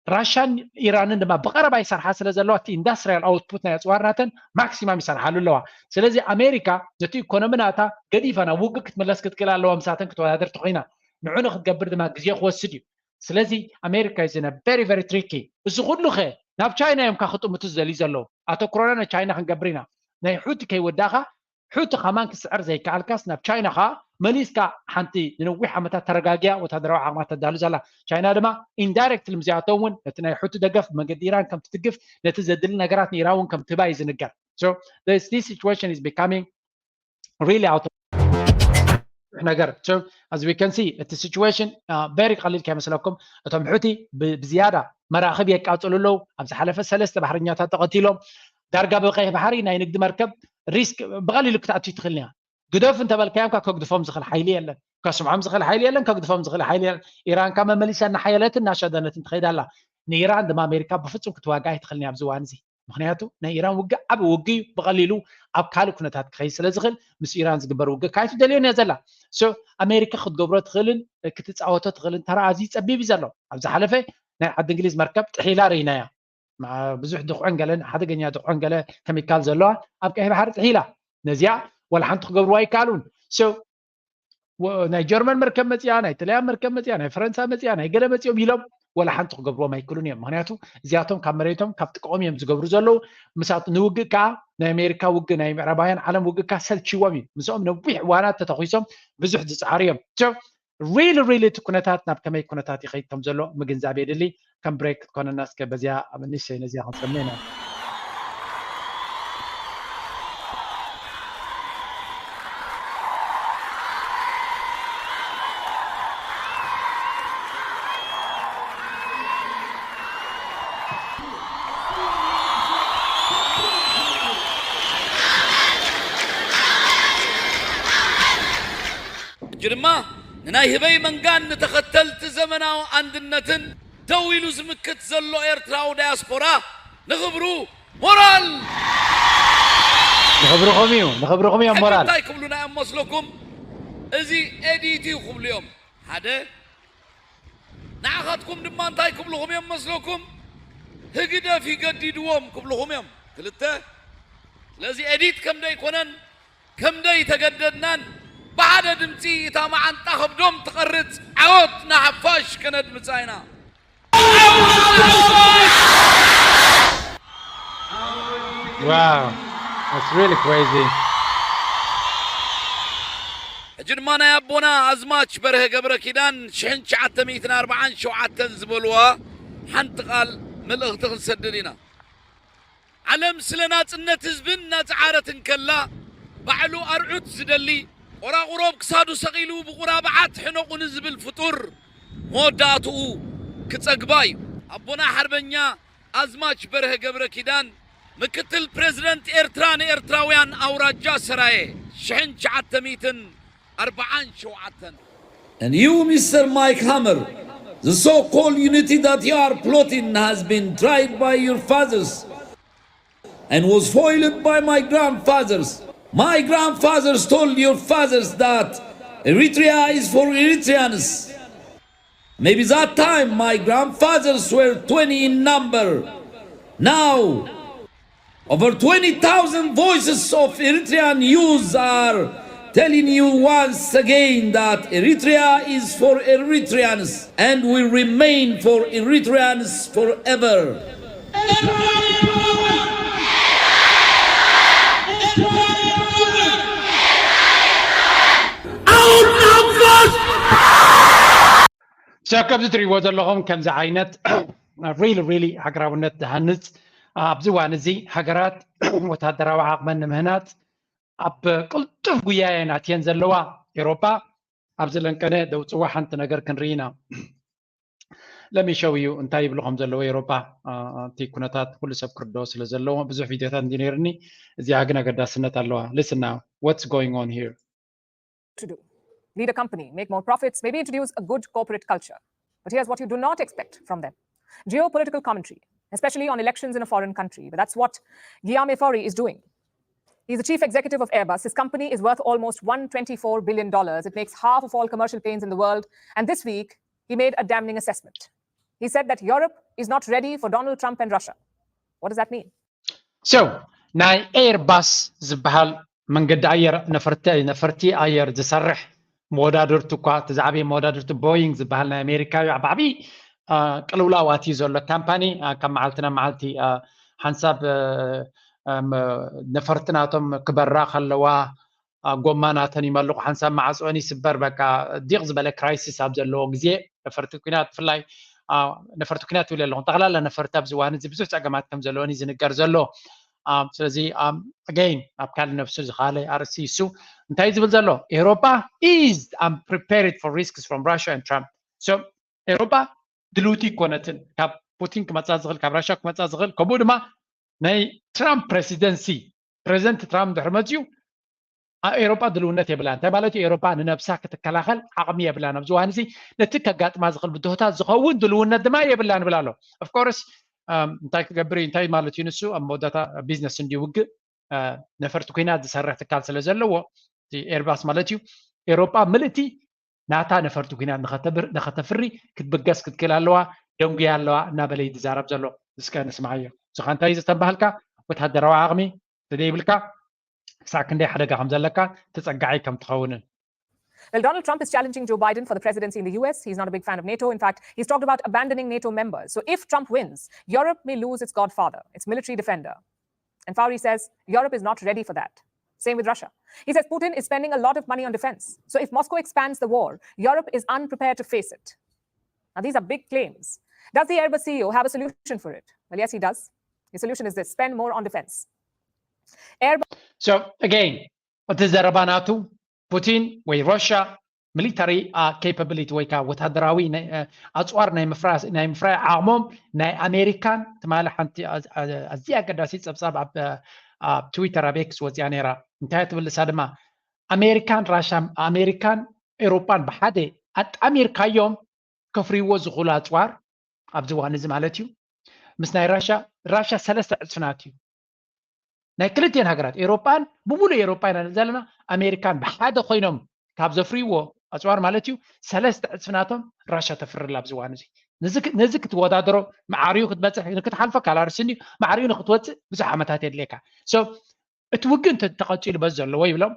ራሻን ኢራንን ድማ ብቐረባ ይሰርሓ ስለ ዘለዋ እቲ ኢንዳስትሪያል ኣውትፑት ናይ ኣፅዋር ናተን ማክሲማም ይሰርሓሉ ኣለዋ። ስለዚ ኣሜሪካ ነቲ ኢኮኖሚ ናታ ገዲፋ ናብ ውግእ ክትምለስ ክትክእል ኣለዋ ምሳተን ክትወዳደር ተኮይና። ንዑ ንክትገብር ድማ ግዜ ክወስድ እዩ። ስለዚ ኣሜሪካ is in a very very tricky። እዚ ኩሉ ከ ናብ ቻይና እዮም ካ ክጥምቱ ዝደልዩ ዘለዉ። ኣተኩሮና ንቻይና ክንገብር ኢና። ናይ ሑቲ ከይወዳእካ ሑቲ ከማን ክስዕር ዘይከኣልካስ ናብ ቻይና ከዓ መሊስካ ሓንቲ ንነዊሕ ዓመታት ተረጋጊያ ወታደራዊ ዓቕማ ተዳሉ ዘላ ቻይና ድማ ኢንዳይሬክትሊ ምዚኣቶም እውን ነቲ ናይ ሑቲ ደገፍ ብመንገዲ ኢራን ከም ትትግፍ ነቲ ዘድሊ ነገራት ንኢራን እውን ከም ትህባ እዩ ዝንገር። So this situation is becoming really out of ነገር። So as we can see እቲ situation very ቀሊል ከይመስለኩም። እቶም ሑቲ ብዝያዳ መራኽብ የቃፅሉ ኣለዉ። ኣብ ዝሓለፈ ሰለስተ ባሕረኛታት ተቐቲሎም። ዳርጋ ብቀይሕ ባሕሪ ናይ ንግዲ መርከብ ሪስክ ብቐሊሉ ክትኣቱ ትኽእል እያ። ግደፉ እንተበልካዮም ካ ከግድፎም ዝኽእል ሓይሊ የለን። ከስምዖም ዝኽእል ሓይሊ የለን፣ ከግድፎም ዝኽእል ሓይሊ የለን። ኢራን ካ መመሊሳ እናሓየለትን እናሸደነትን ትኸይድ ኣላ። ንኢራን ድማ ኣሜሪካ ብፍጹም ክትዋጋ ኣይትኽእልን እያ ኣብዚ እዋን እዚ። ምክንያቱ ናይ ኢራን ውግእ ዓብ ውግእ እዩ። ብቐሊሉ ኣብ ካልእ ኩነታት ክኸይድ ስለ ዝኽእል ምስ ኢራን ዝግበር ውግእ ካይቱ ደልዮን እያ ዘላ። So ኣሜሪካ ክትገብሮ ትኽእልን ክትፃወቶ ትኽእልን ተራ ኣዝዩ ፀቢብ እዩ ዘሎ። ኣብ ዝሓለፈ ናይ ዓዲ እንግሊዝ መርከብ ጥሒላ ርኢናያ። ብዙሕ ድኹዕን ገለን ሓደገኛ ድኹዕን ገለ ከሚካል ዘለዋ ኣብ ቀይሕ ባሕሪ ጥሒላ። ነዚኣ ወላ ሓንቲ ክገብርዋ ኣይከኣሉን። So ናይ ጀርመን መርከብ መፅያ፣ ናይ ጥልያን መርከብ መፅያ፣ ናይ ፈረንሳ መፅያ፣ ናይ ገለ መፅዮም ኢሎም ወላ ሓንቲ ክገብርዎም ኣይክእሉን እዮም። ምክንያቱ እዚኣቶም ካብ መሬቶም ካብ ጥቀኦም እዮም ዝገብሩ ዘለዉ። ምሳት ንውግእ ከዓ ናይ ኣሜሪካ ውግእ ናይ ምዕራባውያን ዓለም ውግእ ከዓ ሰልችዎም እዩ። ምስኦም ነዊሕ እዋናት ተተኪሶም ብዙሕ ዝፀዓሩ እዮም። ሪሊ ሪሊ እቲ ኩነታት ናብ ከመይ ኩነታት ይኸይድ ከም ዘሎ ምግንዛብ የድሊ። ከም ብሬክ ክትኮነና እስከ በዚያ ኣብ ንእሽተይ ነዚኣ ክንሰምዕ ኢና። ሕጂ ድማ ንናይ ህበይ መንጋን ንተኸተልቲ ዘመናዊ ኣንድነትን ደው ኢሉ ዝምክት ዘሎ ኤርትራዊ ዳያስፖራ ንኽብሩ ሞራል ንኽብርኹም እዩ ንኽብርኹም እዮም ሞራል እንታይ ክብሉና እዮም መስለኩም? እዚ ኤዲት እዩ ክብሉ እዮም ሓደ ንዓኻትኩም ድማ እንታይ ክብልኹም እዮም መስለኩም? ህግደፍ ይገዲድዎም ክብልኹም እዮም ክልተ ስለዚ ኤዲት ከም ደይኮነን ከም ደይተገደድናን ብሓደ ድምፂ እታ መዓንጣ ከብዶም ትቐርፅ ዓወት ንሓፋሽ ከነድምፃ ኢና። Wow, that's really crazy. ሕጂ ድማ ናይ ኣቦና ኣዝማች በርሀ ገብረ ኪዳን ሽሕን ትሽዓተ ሚእትን ኣርባዓን ሸውዓተን ዝበልዋ ሓንቲ ቃል መልእኽቲ ክንሰድድ ኢና። ዓለም ስለ ናጽነት ህዝብን እናጸዓረት እንከላ ባዕሉ ኣርዑት ዝደሊ ቆራቑሮ ኣብ ክሳዱ ሰቒሉ ብቑራብዓት ሕነቑኒ ዝብል ፍጡር መወዳእትኡ ክጸግባ እዩ። ኣቦና ሓርበኛ ኣዝማች በርሀ ገብረ ኪዳን ምክትል ፕሬዝደንት ኤርትራ ንኤርትራውያን ኣውራጃ ሰራየ ሽሕን ትሽዓተ ሚእትን ኣርባዓን ሸውዓተን። And you, Mister Mike Hammer, the so-called unity that you are plotting has been tried by your fathers and was foiled by my grandfathers. My grandfathers told your fathers that Eritrea is for Eritreans. Maybe that time my grandfathers were twenty in number. Now, over twenty thousand voices of Eritrean youth are telling you once again that Eritrea is for Eritreans and will remain for Eritreans forever. So ከምዚ ትሪእዎ ዘለኹም ከምዚ ዓይነት really really ሃገራውነት ዝሃንፅ ኣብዚ እዋን እዚ ሃገራት ወታደራዊ ዓቕመን ንምህናፅ ኣብ ቅልጡፍ ጉያ እየን ኣትየን ዘለዋ። ኤሮፓ ኣብዚ ለንቀነ ደውፅዋ ሓንቲ ነገር ክንርኢ ኢና። ለሚሸው እዩ እንታይ ይብሉ ከም ዘለዎ ኤሮፓ እቲ ኩነታት ኩሉ ሰብ ክርድኦ ስለ ዘለዎ ብዙሕ ቪዲዮታት እንዲ ነይርኒ እዚኣ ግን ኣገዳስነት ኣለዋ። Listen now, what's going on here? To do. Lead a company, make more profits, maybe introduce a good corporate culture. But here's what you do not expect from them: geopolitical commentary, especially on elections in a foreign country. But that's what Guillaume Faure is doing. He's the chief executive of Airbus. His company is worth almost one twenty-four billion dollars. It makes half of all commercial planes in the world. And this week, he made a damning assessment. He said that Europe is not ready for Donald Trump and Russia. What does that mean? So ናይ ኤርባስ ዝበሃል መንገዲ ኣየር ነፈርቲ ነፈርቲ ኣየር ዝሰርሕ መወዳድርቱ እኳ እቲ ዝዓበየ መወዳድርቱ ቦይንግ ዝበሃል ናይ ኣሜሪካ እዩ። ብዓብዪ ቅልውላው ኣትዩ ዘሎ ካምፓኒ ካብ መዓልቲ ናብ መዓልቲ ሓንሳብ ነፈርቲ ናቶም ክበራ ከለዋ ጎማ ናተን ይመልቑ ሓንሳብ ማዕፅኦን ይስበር በቃ ዲቕ ዝበለ ክራይሲስ ኣብ ዘለዎ ግዜ ነፈርቲ ኩናት ብፍላይ ነፈርቲ ኩናት ይብል ኣለኹም ጠቕላላ ነፈርቲ ኣብዚ እዋን እዚ ብዙሕ ፀገማት ከም ዘለወን እዩ ዝንገር ዘሎ። ስለዚ ኣገይን ኣብ ካልእ ነብሱ ዝኻለ ኣርእስቲ ይሱ እንታይ ዝብል ዘሎ ኤሮፓ is prepared for risks from Russia and Trump. So ኤሮፓ ድልውቲ ይኮነትን ካብ ፑቲን ክመፃ ዝኽእል ካብ ራሻ ክመፃ ዝኽእል ከምኡ ድማ ናይ ትራምፕ ፕሬሲደንሲ ፕሬዚደንት ትራምፕ ድሕሪ መፅኡ ኣብ ኤሮፓ ድልውነት የብላን። እንታይ ማለት እዩ? ኤሮፓ ንነብሳ ክትከላኸል ዓቕሚ የብላን። ኣብዚ እዋን እዚ ነቲ ከጋጥማ ዝኽእል ብድሆታት ዝኸውን ድልውነት ድማ የብላን ይብል ኣሎ። ኦፍኮርስ እንታይ ክገብር እዩ? እንታይ ማለት እዩ ንሱ? ኣብ መወዳእታ ቢዝነስ እንዲ ውግእ ነፈርቲ ኩናት ዝሰርሕ ትካል ስለ ዘለዎ ኤርባስ ማለት እዩ ኤሮፓ ምልእቲ ናታ ነፈርቲ ኩናት ንኸተፍሪ ክትብገስ ክትክእል ኣለዋ ደንጉያ ኣለዋ እናበለ እዩ ዝዛረብ ዘሎ። እስከ ንስምዓዮ። ንስኻ እንታይ እዩ ዘተባህልካ ወታደራዊ ዓቕሚ ስለይብልካ ክሳዕ ክንደይ ሓደጋ ከም ዘለካ ተጸጋዒ ከም ትኸውንን Well, Donald Trump is challenging Joe Biden for the presidency in the U S. He's not a big fan of NATO. In fact, he's talked about abandoning NATO members. So if Trump wins, Europe may lose its godfather, its military defender. And Faure says Europe is not ready for that. Same with Russia. He says Putin is spending a lot of money on defense. So if Moscow expands the war, Europe is unprepared to face it. Now, these are big claims. Does the Airbus C E O have a solution for it? Well, yes, he does. His solution is this: spend more on defense. Airbus. So again, እቲ ዘረባ ናቱ ፑቲን ወይ ሩሽያ ሚሊታሪ ኬፓቢሊቲ ወይ ከዓ ወታደራዊ ኣፅዋር ናይ ምፍራይ ዓቕሞም ናይ ኣሜሪካን ትማሊ ሓንቲ ኣዝያ ኣገዳሲት ፀብፃብ ኣብ ትዊተር ኣብ ኤክስ ወፂኣ ነይራ። እንታይ ትብል ንሳ ድማ ኣሜሪካን ራሻ ኣሜሪካን ኤውሮጳን ብሓደ ኣጣሚርካዮም ከፍርይዎ ዝኽእሉ ኣፅዋር ኣብዚ እዋን እዚ ማለት እዩ ምስ ናይ ራሻ ራሻ ሰለስተ ዕፅፊ ናት እዩ ናይ ክልቲኤን ሃገራት ኤውሮጳን ብሙሉእ ኤውሮጳ ኢና ዘለና ኣሜሪካን ብሓደ ኮይኖም ካብ ዘፍርይዎ ኣፅዋር ማለት እዩ ሰለስተ ዕፅፊ ናቶም ራሻ ተፍርላ ኣብዚ እዋን እዚ ነዚ ክትወዳደሮ ማዕርዩ ክትበፅሕ ንክትሓልፎ ካላርስኒ ማዕርዩ ንክትወፅእ ብዙሕ ዓመታት የድልየካ እቲ ውግእ እንተተቐፂሉ በዚ ዘለዎ ይብሎም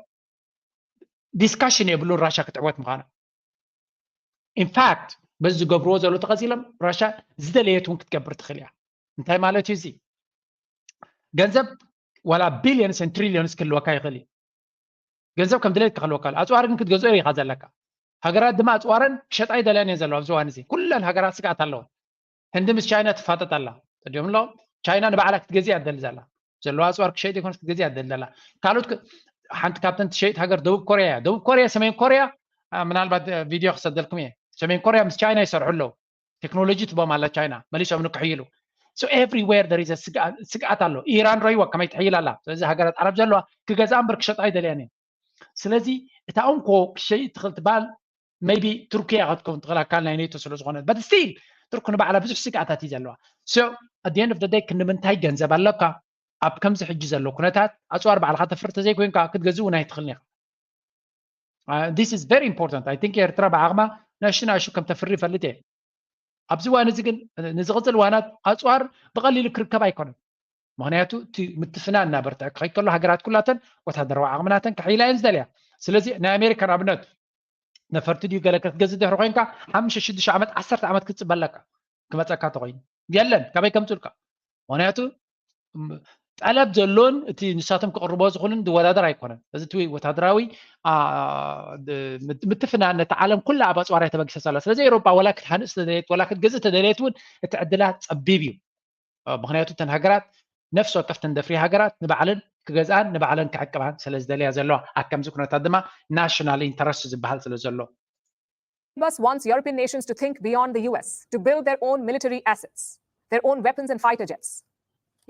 ዲስካሽን የብሉን ራሻ ክትዕወት ምዃና ኢንፋክት በዚ ዝገብርዎ ዘሎ ተቐፂሎም ራሻ ዝደለየት እውን ክትገብር ትኽእል እያ እንታይ ማለት እዩ እዚ ገንዘብ ዋላ ቢልዮንስ ን ትሪልዮንስ ክህልወካ ይኽእል እዩ ገንዘብ ከም ድሌት ክህልወካ ኣፅዋር ግን ክትገዝኦ ኢኻ ዘለካ ሃገራት ድማ ኣፅዋረን ክሸጣ ይደልያን እየን ዘለዋ ኣብዚ እዋን እዚ ኩለን ሃገራት ስግኣት ኣለዎ ህንዲ ምስ ቻይና ትፋጠጥ ኣላ ተዲኦም ኣለዎም ቻይና ንባዕላ ክትገዝእ እያ ትደሊ ዘላ ዘለዋ ኣፅዋር ክሸይጥ ይኮነስ ክትገዝእ እያ ትደሊ ዘላ ካልኦት ሓንቲ ካብተን ትሸይጥ ሃገር ደቡብ ኮርያ እያ ደቡብ ኮርያ ሰሜን ኮርያ ምናልባት ቪድዮ ክሰደልኩም እየ ሰሜን ኮርያ ምስ ቻይና ይሰርሑ ኣለዉ ቴክኖሎጂ ትቦም ኣላ ቻይና መሊሶም ንክሕይሉ So everywhere there is a ስግኣት ኣሎ። ኢራን ረይዋ ከመይ ትሕይል ኣላ። ስለዚ ሃገራት ዓረብ ዘለዋ ክገዝኣ እምበር ክሸጣ ኣይደልያን እየን። ስለዚ እታ እንኮ ክሸይጥ ትኽእል ትበሃል maybe ቱርኪያ ክትከውን ትኽእል ኣካል ናይ ኔቶ ስለ ዝኾነት but still ቱርክ ንባዕላ ብዙሕ ስግኣታት እዩ ዘለዋ። So at the end of the day ክንምንታይ ገንዘብ ኣለካ ኣብ ከምዚ ሕጂ ዘሎ ኩነታት ኣፅዋር ባዕልካ ተፍሪ ተዘይኮይንካ ክትገዝእ እውን ኣይትኽእልን ኢኻ። This is very important. I think ኤርትራ ብዓቕማ ንእሽቱ ንእሽቱ ከም ተፍሪ ይፈልጥ እየ። ኣብዚ እዋን እዚ ግን ንዝቕፅል እዋናት ኣፅዋር ብቐሊሉ ክርከብ ኣይኮነን። ምክንያቱ እቲ ምትፍናን እናበርትዐ ክኸይድ ከሎ ሃገራት ኩላተን ወታደራዊ ዓቕሚ ናተን ክሕይላ እየን ዝደልያ። ስለዚ ናይ ኣሜሪካ ንኣብነት ነፈርቲ ድዩ ገለ ክትገዝእ ድሕሪ ኮይንካ ሓሙሽተ ሽዱሽተ ዓመት ዓሰርተ ዓመት ክትፅበ ኣለካ ክመፀካ ተኮይኑ የለን ካበይ ከምፅልካ ምክንያቱ ጠለብ ዘሎን እቲ ንሳቶም ክቕርቦ ዝኽእልን ዝወዳደር ኣይኮነን። እዚ እቲ ወታደራዊ ምትፍናን ነቲ ዓለም ኩላ ኣብ ኣፅዋር እያ ተበጊሳ ዘላ። ስለዚ ኤውሮጳ ወላ ክትሃንፅ ተደልየት ወላ ክትገዝእ ተደልየት እውን እቲ ዕድላት ፀቢብ እዩ። ምክንያቱ እተን ሃገራት ነፍሲ ወከፍ ተን ደፍሪ ሃገራት ንባዕለን ክገዝኣን ንባዕለን ክዕቅባን ስለ ዝደልያ ዘለዋ ኣብ ከምዚ ኩነታት ድማ ናሽናል ኢንተረስት ዝበሃል ስለ ዘሎ Airbus wants European nations to think beyond the U S, to build their own military assets, their own weapons and fighter jets.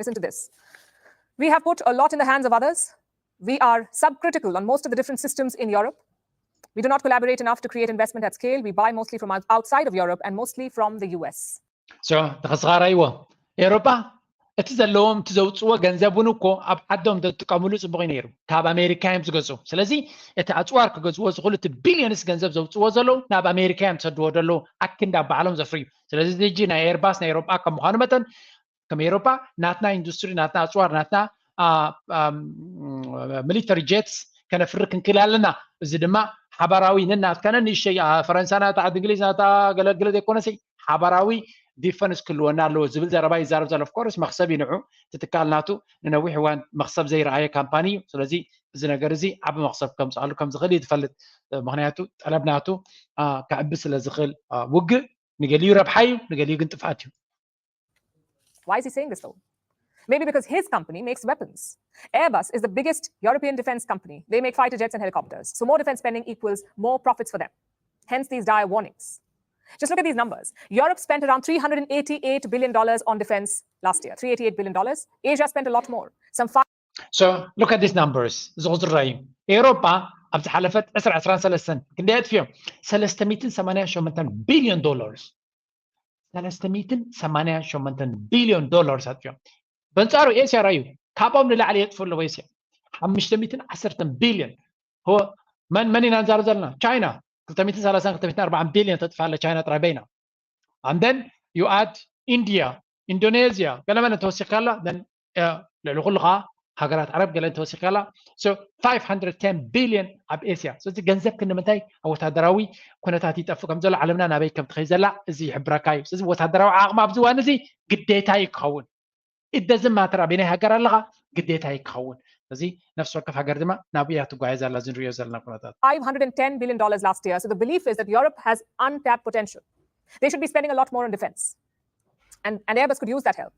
Listen to this. We have put a lot in the hands of others. We are subcritical on most of the different systems in Europe. We do not collaborate enough to create investment at scale. We buy mostly from outside of Europe and mostly from the U S. So, ተኸስኻራይዎ ኤውሮጳ እቲ ዘለዎም እቲ ዘውፅዎ ገንዘብ እውን እኮ ኣብ ዓዶም ተጥቀምሉ ፅቡቅ እዩ ነይሩ ካብ ኣሜሪካ እዮም ዝገዝኡ ስለዚ እቲ ኣፅዋር ክገዝዎ ዝኽእሉ እቲ ቢሊዮንስ ገንዘብ ዘውፅዎ ዘለዉ ናብ ኣሜሪካ እዮም ዝሰድዎ ዘለዉ ኣክንዲ ኣብ ባዕሎም ዘፍርዩ ስለዚ እዚ ሕጂ ናይ ኤርባስ ናይ ኤውሮጳ ከም ምዃኑ መጠን ከም ኤውሮጳ ናትና ኢንዱስትሪ ናትና ኣፅዋር ናትና ሚሊተሪ ጀትስ ከነፍሪ ክንክእል ኣለና እዚ ድማ ሓባራዊ ነናትካነ ንእሽተይ ፈረንሳ ናታ ዓዲ እንግሊዝ ናታ ገለግለ ዘይኮነሲ ሓባራዊ ዲፈንስ ክህልወና ኣለዎ ዝብል ዘረባ ይዛረብ ዘሎ ኦፍኮርስ መክሰብ ይንዑ ትትካል ናቱ ንነዊሕ እዋን መክሰብ ዘይረኣየ ካምፓኒ እዩ ስለዚ እዚ ነገር እዚ ዓቢ መክሰብ ከምፅኣሉ ከም ዝኽእል እዩ ትፈልጥ ምክንያቱ ጠለብ ናቱ ከዕቢ ስለ ዝኽእል ውግእ ንገሊዩ ረብሓ እዩ ንገሊዩ ግን ጥፍኣት እዩ Why is he saying this though? Maybe because his company makes weapons. Airbus is the biggest European defense company. They make fighter jets and helicopters. So more defense spending equals more profits for them. Hence these dire warnings. Just look at these numbers. Europe spent around three hundred eighty-eight billion dollars on defense last year. Three eighty-eight billion dollars. Asia spent a lot more. Some five. So look at these numbers. እዚ ቁፅሪ ራዩ ኤውሮጳ ኣብ ዝሓለፈት ዕስራ ዕስራን ሰለስተን ክንደይ ኣጥፍዮም ሰለስተ ሚእትን ሰማንያን ሸሞንተን ቢልዮን ዶላርስ ሰለስተ ሚእትን ሰማንያን ሸሞንተን ቢልዮን ዶላርስ ኣጥፍዮም በንጻሩ ኤስያ ራዩ ካብኦም ንላዕሊ የጥፉ ኣለዎ ኤስያ ሓሙሽተ ሚእትን ዓሰርተን ቢልዮን መን መን ኢና ንዛረብ ዘለና ቻይና ክልተ ሚእትን ሰላሳን ክልተ ሚእትን ኣርባዓን ቢልዮን ተጥፍእ ኣላ ቻይና ጥራይ በይና ኣንደን ዩ ኣድ ኢንድያ ኢንዶኔዝያ ገለመለ ተወሲኽካላ ልዕሊ ኩሉ ከዓ ሃገራት ዓረብ ገለ ተወሲኽካላ five hundred ten billion ኣብ ኤስያ ስለዚ ገንዘብ ክንምንታይ ኣብ ወታደራዊ ኩነታት ይጠፍእ ከም ዘሎ ዓለምና ናበይ ከም ትኸይ ዘላ እዚ ይሕብረካ እዩ ስለዚ ወታደራዊ ዓቕሚ ኣብዚ ዋን እዚ ግዴታ እዩ ክኸውን it doesn't matter ኣበይ ናይ ሃገር ኣለኻ ግዴታ እዩ ክኸውን እዚ ነፍሲ ወከፍ ሃገር ድማ ናብ እያ ትጓየ ዘላ እዚ ንሪኦ ዘለና ኩነታት five hundred ten billion dollars last year. So the belief is that Europe has untapped potential. They should be spending a lot more on defense. And, and Airbus could use that help.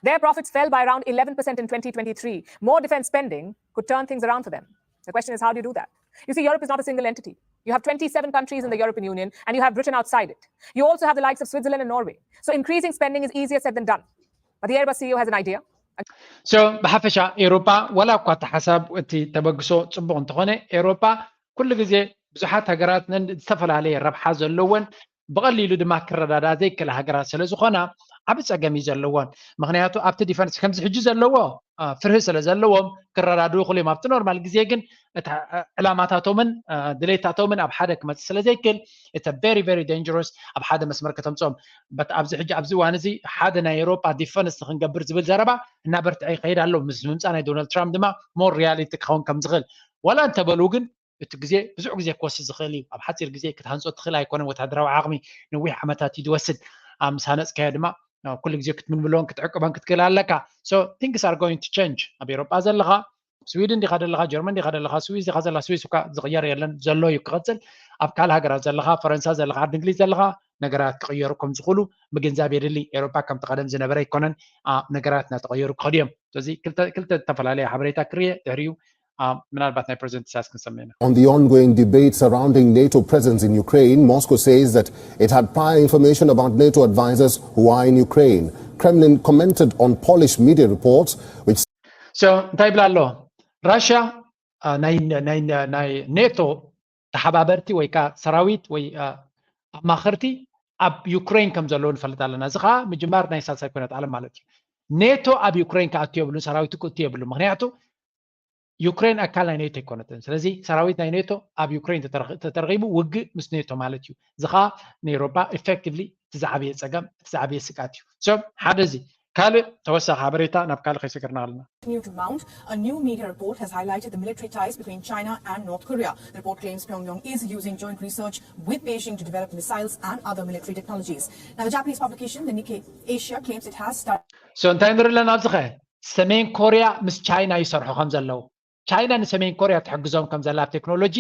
Their profits fell by around eleven percent in twenty twenty-three. More defense spending could turn things around for them. The question is, how do you do that? You see, Europe is not a single entity. You have twenty-seven countries in the European Union, and you have Britain outside it. You also have the likes of Switzerland and Norway. So increasing spending is easier said than done. But the Airbus C E O has an idea. So ብሓፈሻ ኤውሮጳ ዋላ እኳ እቲ ሓሳብ እቲ ተበግሶ ፅቡቅ እንተኾነ ኤውሮጳ ኩሉ ግዜ ብዙሓት ሃገራት ነን ዝተፈላለየ ረብሓ ዘለወን ብቐሊሉ ድማ ክረዳዳ ዘይክእላ ሃገራት ስለ ዝኾና ዓብ ፀገም እዩ ዘለዎን ምክንያቱ ኣብቲ ዲፈንስ ከምዚ ሕጂ ዘለዎ ፍርሂ ስለ ዘለዎም ክረዳድኡ ይኽእሉ እዮም ኣብቲ ኖርማል ግዜ ግን ዕላማታቶምን ድሌታቶምን ኣብ ሓደ ክመፅእ ስለ ዘይክእል it's very very dangerous ኣብ ሓደ መስመር ከተምፅኦም but ኣብዚ ሕጂ ኣብዚ እዋን እዚ ሓደ ናይ ኤውሮጳ ዲፈንስ ክንገብር ዝብል ዘረባ እናበርትዐ ይኸይድ ኣሎ ምስ ምምፃእ ናይ ዶናልድ ትራምፕ ድማ more reality ክኸውን ከም ዝኽእል ዋላ እንተበሉ ግን እቲ ግዜ ብዙሕ ግዜ ክወስድ ዝኽእል እዩ ኣብ ሓፂር ግዜ ክትሃንፆ ትኽእል ኣይኮነን ወታደራዊ ዓቕሚ ነዊሕ ዓመታት እዩ ዝወስድ ምስ ሃነፅካዮ ድማ ኩሉ ግዜ ክትምልምሎን ክትዕቅበን ክትክእል ኣለካ so things are going to change ኣብ ኤውሮጳ ዘለኻ ስዊድን ዲኻ ዘለኻ ጀርመን ዲኻ ዘለኻ ስዊስ ዲኻ ዘላ ስዊስ እኳ ዝቕየር የለን ዘሎ እዩ ክቐፅል ኣብ ካልእ ሃገራት ዘለኻ ፈረንሳ ዘለኻ ዓዲ እንግሊዝ ዘለኻ ነገራት ክቕየሩ ከም ዝኽእሉ ምግንዛብ የድሊ ኤውሮጳ ከምቲ ቀደም ዝነበረ ኣይኮነን ነገራት እናተቐየሩ ክኸዱ እዮም ስለዚ ክልተ ዝተፈላለየ ሓበሬታ ክርየ ድሕሪኡ ምናልባት ናይ ፕሬዚደንት ኢሳያስ ክንሰምዕ ኢና On the ongoing debate surrounding NATO presence in Ukraine, Moscow says that it had prior information about NATO advisors who are in Ukraine. Kremlin commented on Polish media reports which so እንታይ ይብላ ኣሎ? ራሽያ ናይ ናይ ናይ ኔቶ ተሓባበርቲ ወይ ከዓ ሰራዊት ወይ ኣማኸርቲ ኣብ ዩክሬን ከም ዘለዉ ንፈልጥ ኣለና። እዚ ከዓ ምጅማር ናይ ሳልሳይ ኩናት ዓለም ማለት እዩ። ኔቶ ኣብ ዩክሬን ክኣቱ የብሉን፣ ሰራዊቱ ክእቱ የብሉን። ምክንያቱ ዩክሬን ኣካል ናይ ኔቶ ኣይኮነትን። ስለዚ ሰራዊት ናይ ኔቶ ኣብ ዩክሬን ተተረኺቡ ውግእ ምስ ኔቶ ማለት እዩ። እዚ ከዓ ንኤውሮጳ ኢፌክቲቭሊ እቲ ዝዓበየ ፀገም፣ እቲ ዝዓበየ ስግኣት እዩ። ሶ ሓደ እዚ ካልእ ተወሳኺ ሓበሬታ ናብ ካልእ ከይሰገርና ኣለና። Continue to mount. A new media report has highlighted the military ties between China and North Korea. The report claims Pyongyang is using joint research with Beijing to develop missiles and other military technologies. Now, the Japanese publication, the Nikkei Asia, claims it has studied. So እንታይ ንርኢ ኣለና ኣብዚ ኸ? ሰሜን ኮርያ ምስ ቻይና ይሰርሑ ከም ዘለዉ፣ ቻይና ንሰሜን ኮርያ ትሕግዞም ከም ዘላ ኣብ ቴክኖሎጂ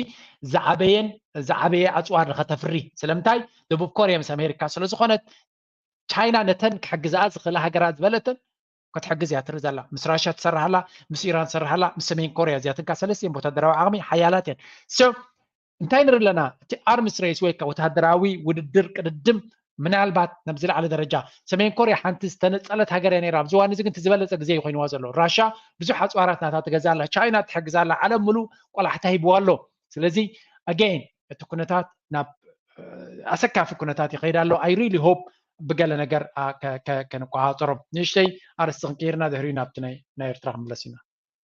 ዝዓበየን ዝዓበየ ኣፅዋር ንኸተፍሪ። ስለምንታይ? ደቡብ ኮርያ ምስ ኣሜሪካ ስለ ዝኾነት ቻይና ነተን ክሕግዝኣ ዝኽእላ ሃገራት ዝበለተን ክትሕግዝ እያ ትርኢ ዘላ። ምስ ራሽያ ትሰርሕ ኣላ፣ ምስ ኢራን ትሰርሕ ኣላ፣ ምስ ሰሜን ኮርያ እዚኣተን ከኣ ሰለስቲኤን ብወታደራዊ ዓቕሚ ሓያላት እየን። So እንታይ ንርኢ ኣለና? እቲ ኣርምስ ሬስ ወይ ከዓ ወታደራዊ ውድድር ቅድድም ምናልባት ናብ ዝለዓለ ደረጃ ሰሜን ኮርያ ሓንቲ ዝተነፀለት ሃገር እያ ነይራ። ኣብዚ እዋን እዚ ግን እቲ ዝበለፀ ግዜ እዩ ኮይንዋ ዘሎ። ራሻ ብዙሕ ኣፅዋራት ናታ ትገዛ ኣላ፣ ቻይና ትሕግዛ ኣላ፣ ዓለም ምሉእ ቆላሕታ ሂብዋ ኣሎ። ስለዚ ኣገይን እቲ ኩነታት ናብ ኣሰካፊ ኩነታት ይኸይድ ኣሎ። I really hope ብገለ ነገር ከንቆሃፀሮም። ንእሽተይ ኣርስቲ ክንቀይርና ድሕሪኡ ናብቲ ናይ ኤርትራ ክንምለስ ኢና።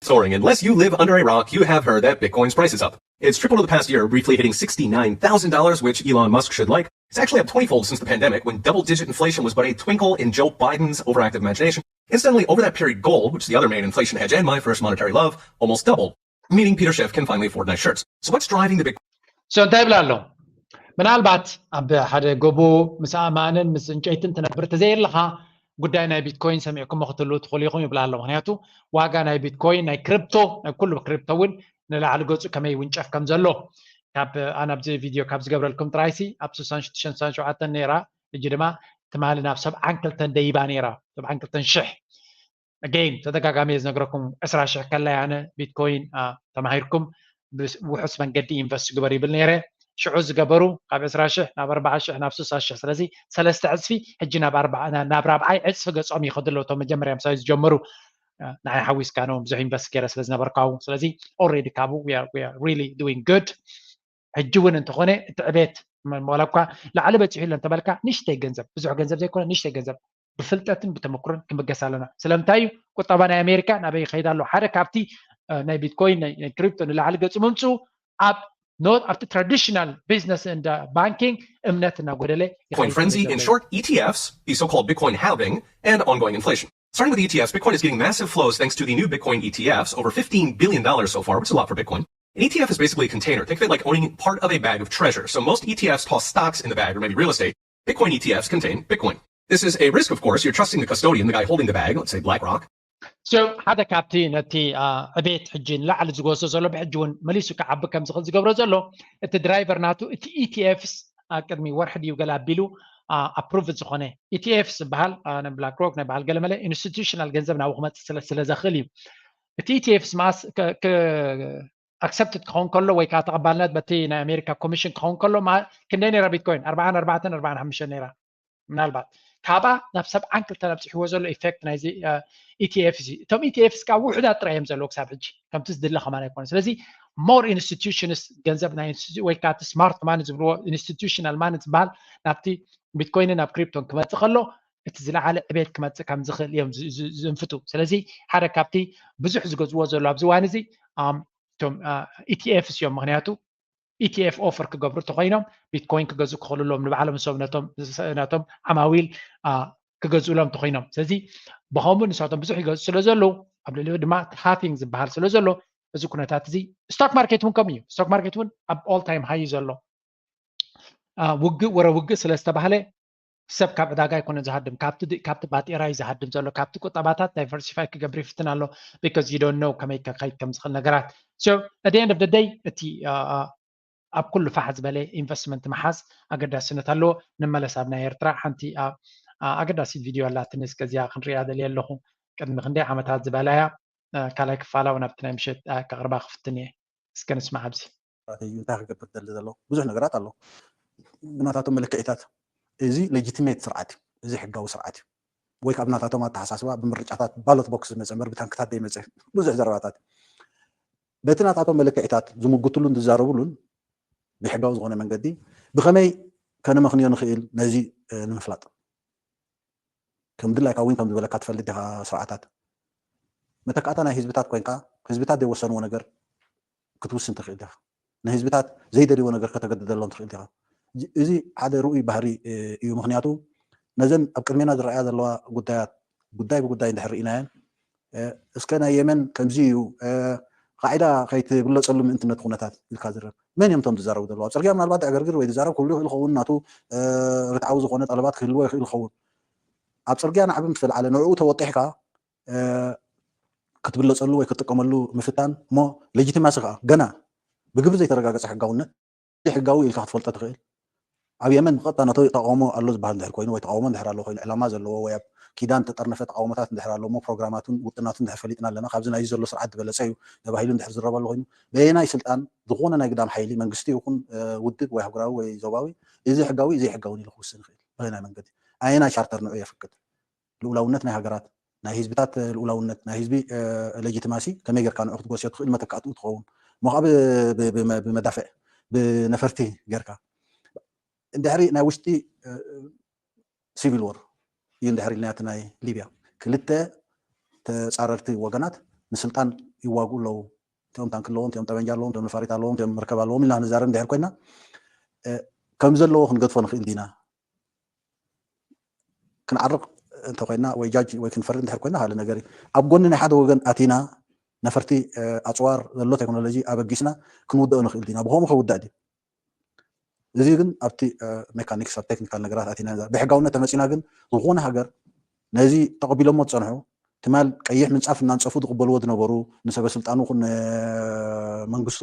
Soaring. Unless you live under a rock, you have heard that Bitcoin's price is up. It's tripled over the past year, briefly hitting sixty-nine thousand dollars, which Elon Musk should like. It's actually up twenty fold since the pandemic, when double digit inflation was but a twinkle in Joe Biden's overactive imagination. Incidentally, over that period, gold, which is the other main inflation hedge and my first monetary love, almost doubled, meaning Peter Schiff can finally afford nice shirts. So, what's driving the big So እንታይ ይብላ ኣሎ? ምናልባት ኣብ ሓደ ጎቦ ምስ ኣእማንን ምስ ዕንጨይትን ትነብር ተዘየለኻ ጉዳይ ናይ ቢትኮይን ሰሚዕኩሞ ክትህልዉ ትኽእሉ ኢኹም ይብላ ኣሎ። ምክንያቱ ዋጋ ናይ ቢትኮይን ናይ ክሪፕቶ ናይ ኩሉ ክሪፕቶ እውን ንላዕሊ ገፁ ከመይ ይውንጨፍ ከም ዘሎ ካብ ኣነ ኣብዚ ቪድዮ ካብ ዝገብረልኩም ጥራይሲ ኣብ ስሳን ሽዱሽተን ስሳን ሸውዓተን ነይራ፣ ሕጂ ድማ ትማሊ ናብ ሰብዓን ክልተን ደይባ ነይራ፣ ሰብዓን ክልተን ሽሕ። ኣገይን ተደጋጋሚ እየ ዝነግረኩም፣ ዕስራ ሽሕ ከላይ ኣነ ቢትኮይን ተማሂርኩም ብውሑስ መንገዲ ኢንቨስት ግበር ይብል ነይረ። ሽዑ ዝገበሩ ካብ ዕስራ ሽሕ ናብ ኣርባዓ ሽሕ ናብ ስሳ ሽሕ፣ ስለዚ ሰለስተ ዕፅፊ ሕጂ ናብ ራብዓይ ዕፅፊ ገፆም ይኸዱ ኣለዉ። እቶም መጀመርያ ምሳይ ዝጀመሩ ንዓይ ሓዊስካ ነው ብዙሕ ኢንቨስት ገይረ ስለ ዝነበርኩ ኣብኡ። ስለዚ ኦልሬዲ ካብኡ we are really doing good። ሕጂ እውን እንተኾነ እቲ ዕቤት ዋላ እኳ ላዕሊ በፂሑ ኢለ እንተበልካ ንእሽተይ ገንዘብ፣ ብዙሕ ገንዘብ ዘይኮነ ንእሽተይ ገንዘብ ብፍልጠትን ብተመክሮን ክምገስ ኣለና። ስለምንታይ እዩ ቁጠባ ናይ ኣሜሪካ ናበይ ይኸይድ ኣሎ? ሓደ ካብቲ ናይ ቢትኮይን ናይ ክሪፕቶ ንላዕሊ ገፁ ምምፅኡ ኣብ ኖት ኣብቲ ትራዲሽናል ቢዝነስ እንደ ባንኪንግ እምነት እናጎደለ Bitcoin frenzy, in short, E T Fs, the so-called Bitcoin halving, and ongoing inflation. Starting with E T Fs, Bitcoin is getting massive flows thanks to the new Bitcoin E T Fs, over fifteen billion dollars so far, which is a lot for Bitcoin. An E T F is basically a container. Think of it like owning part of a bag of treasure. So most E T Fs toss stocks in the bag or maybe real estate. Bitcoin E T Fs contain Bitcoin. This is a risk, of course. You're trusting the custodian, the guy holding the bag, let's say BlackRock. So ሓደ ካብቲ ነቲ ዕቤት ሕጂ ንላዕሊ ዝጎሶ ዘሎ ብሕጂ እውን መሊሱ ክዓቢ ከም ዝኽእል ዝገብሮ ዘሎ እቲ ድራይቨር ናቱ እቲ E T Fs ኣብ ቅድሚ ወርሒ ድዩ ገለ ኣቢሉ ኣፕሩቭ ዝኾነ E T Fs ዝበሃል ናይ ብላክ ሮክ ናይ በዓል ገለመለ ኢንስቲቱሽናል ገንዘብ ናብኡ ክመፅእ ስለ ዘኽእል እዩ። እቲ E T Fs መዓስ ኣክሰፕትድ ክኸውን ከሎ ወይ ከዓ ተቐባልነት በቲ ናይ ኣሜሪካ ኮሚሽን ክኸውን ከሎ ክንደይ ነይራ ቢትኮይን? ኣርባዓን ኣርባዕተን ኣርባዓን ሓሙሽተን ነይራ። ምናልባት ካብኣ ናብ ሰብዓን ክልተን ኣብፅሕዎ ዘሎ ኢፌክት ናይዚ ኢቲኤፍ እዚ። እቶም ኢቲኤፍስ ከዓ ውሑዳት ጥራይ እዮም ዘለዉ ክሳብ ሕጂ ከምቲ ዝድለ ከማን ኣይኮነ። ስለዚ ሞር ኢንስቲቱሽንስ ገንዘብ ናይ ወይ ከዓ እቲ ስማርት ማኒ ዝብልዎ ኢንስቲቱሽናል ማኒ ዝበሃል ናብቲ ቢትኮይንን ናብ ክሪፕቶን ክመፅእ ከሎ እቲ ዝለዓለ ዕቤት ክመፅእ ከም ዝኽእል እዮም ዝእንፍቱ። ስለዚ ሓደ ካብቲ ብዙሕ ዝገዝዎ ዘሎ ኣብዚ እዋን እዚ እቶም ኢቲኤፍስ እዮም። ምክንያቱ ኢቲኤፍ ኦፈር ክገብሩ እንተኮይኖም ቢትኮይን ክገዝኡ ክኽእሉ ኣለዎም ንባዕሎም ንሶም ነቶም ዓማዊል ክገዝእሎም እንተኮይኖም። ስለዚ ብከምኡ ንሳቶም ብዙሕ ይገዝኡ ስለ ዘለዉ ኣብ ልዕሊኡ ድማ ሃፊንግ ዝበሃል ስለ ዘሎ እዚ ኩነታት እዚ ስቶክ ማርኬት እውን ከምኡ እዩ። ስቶክ ማርኬት እውን ኣብ ኦል ታይም ሃይ እዩ ዘሎ። ውግእ ወረ ውግእ ስለ ዝተባህለ ሰብ ካብ ዕዳጋ ኣይኮነን ዝሃድም፣ ካብቲ ባጤራ እዩ ዝሃድም ዘሎ። ካብቲ ቁጠባታት ዳይቨርሲፋይ ክገብር ይፍትን ኣሎ because you don't know ከመይ ከካይድ ከም ዝኽእል ነገራት። So at the end of the day እቲ ኣብ ኩሉ ፋሕ ዝበለ ኢንቨስትመንት ምሓዝ ኣገዳስነት ኣለዎ። ንመለስ ኣብ ናይ ኤርትራ ሓንቲ ኣገዳሲት ቪድዮ ኣላትኒ እስከ እዚኣ ክንሪኣ ደልየ ኣለኹ። ቅድሚ ክንደይ ዓመታት ዝበላያ ካልኣይ ክፋላ እውን ኣብቲ ናይ ምሸት ከቕርባ ክፍትን እየ። እስከ ንስማዕ ኣብዚ። ስትራተጂ እንታይ ክገብር ደሊ ዘሎ ብዙሕ ነገራት ኣሎ። ብናታቶም መለክዒታት እዚ ሌጂቲሜት ስርዓት እዩ። እዚ ሕጋዊ ስርዓት እዩ። ወይ ካብ ናታቶም ኣተሓሳስባ ብምርጫታት ባሎት ቦክስ ዝመፀ እምበር ብታንክታት ዘይመፀ ብዙሕ ዘረባታት በቲ ናታቶም መለክዒታት ዝምጉትሉን ዝዛረቡሉን ብሕጋዊ ዝኾነ መንገዲ ብኸመይ ከነመኽንዮ ንኽእል ነዚ ንምፍላጥ ከም ድላይካ እውን ከም ዝበለካ ትፈልጥ ዲኻ ስርዓታት መተካእታ ናይ ህዝብታት ኮይንካ ህዝብታት ዘይወሰንዎ ነገር ክትውስን ትኽእል ዲኻ ንህዝብታት ዘይደልይዎ ነገር ከተገድደሎም ትኽእል ዲኻ እዚ ሓደ ርኡይ ባህሪ እዩ ምክንያቱ ነዘን ኣብ ቅድሜና ዝረኣያ ዘለዋ ጉዳያት ጉዳይ ብጉዳይ እንድሕር ርኢናየን እስከ ናይ የመን ከምዚ እዩ ቃዒዳ ከይትብለፀሉ ምእንቲ ነቲ ኩነታት ኢልካ ዝረብ መን እዮም ቶም ዝዛረቡ ዘለዉ ኣብ ፅርግያ ምናልባት ዕግርግር ወይ ዝዛረብ ክህሉ ይኽእል ኸውን ናቱ ርትዓዊ ዝኾነ ጠለባት ክህልዎ ይኽእል ኸውን ኣብ ፅርግያ ናዕቢ ምስ ተልዓለ ንዕኡ ተወጢሕካ ክትብለፀሉ ወይ ክትጥቀመሉ ምፍታን እሞ ሌጂቲማሲ ከዓ ገና ብግብሪ ዘይተረጋገፀ ሕጋውነት ሕጋዊ ኢልካ ክትፈልጦ ትኽእል ኣብ የመን ብቐጥታ ነቶ ተቃውሞ ኣሎ ዝበሃል እንድሕር ኮይኑ ወይ ተቃውሞ እንድሕር ኣሎ ኮይኑ ዕላማ ዘለዎ ወይ ኣብ ኪዳን ተጠርነፈ ተቃውሞታት እንድሕር ኣሎ እሞ ፕሮግራማቱን ውጥናቱን እንድሕር ፈሊጥና ኣለና ካብዚ ናይዚ ዘሎ ስርዓት ዝበለፀ እዩ ተባሂሉ እንድሕር ዝረብ ኣሎ ኮይኑ በየናይ ስልጣን ዝኾነ ናይ ግዳም ሓይሊ መንግስቲ ይኹን ውድብ ወይ ኣህጉራዊ ወይ ዞባዊ እዚ ሕጋዊ እዚ ሕጋውን ኢሉ ክውስን ይኽእል በየናይ መንገዲ ኣየናይ ቻርተር ንዑ የፍቅድ ልኡላውነት ናይ ሃገራት ናይ ህዝብታት ልኡላውነት ናይ ህዝቢ ሌጂቲማሲ ከመይ ጌርካ ንዑ ክትጎስዮ ትኽእል መተካእትኡ ትኸውን እሞ ከዓ ብመዳፍዕ ብነፈርቲ ጌርካ እንድሕሪ ናይ ውሽጢ ሲቪል ወር እዩ እንድሕር ኢልናዮ እቲ ናይ ሊብያ ክልተ ተፃረርቲ ወገናት ንስልጣን ይዋግኡ ኣለዉ እቲኦም ታንክ ኣለዎም እቲኦም ጠበንጃ ኣለዎም እቲኦም ነፋሪት ኣለዎም እቲኦም መርከብ ኣለዎም ኢልና ክንዛረብ እንድሕር ኮይና ከም ዘለዎ ክንገድፎ ንኽእል ዲና ክንዓርቕ እንተኮይና ወይ ጃጅ ወይ ክንፈርድ እንድሕር ኮይና ካልእ ነገር እዩ ኣብ ጎኒ ናይ ሓደ ወገን ኣቲና ነፈርቲ ኣፅዋር ዘሎ ቴክኖሎጂ ኣበጊስና ክንውድኦ ንኽእል ዲና ብከምኡ ከውዳእ ድዩ እዚ ግን ኣብቲ ሜካኒክስ ኣብ ቴክኒካል ነገራት ኣቲና ብሕጋውነት ተመፂና ግን ዝኾነ ሃገር ነዚ ተቐቢሎሞ ዝፀንሑ ትማል ቀይሕ ምንፃፍ እናንፀፉ ዝቕበልዎ ዝነበሩ ንሰበ ስልጣኑ መንግስቱ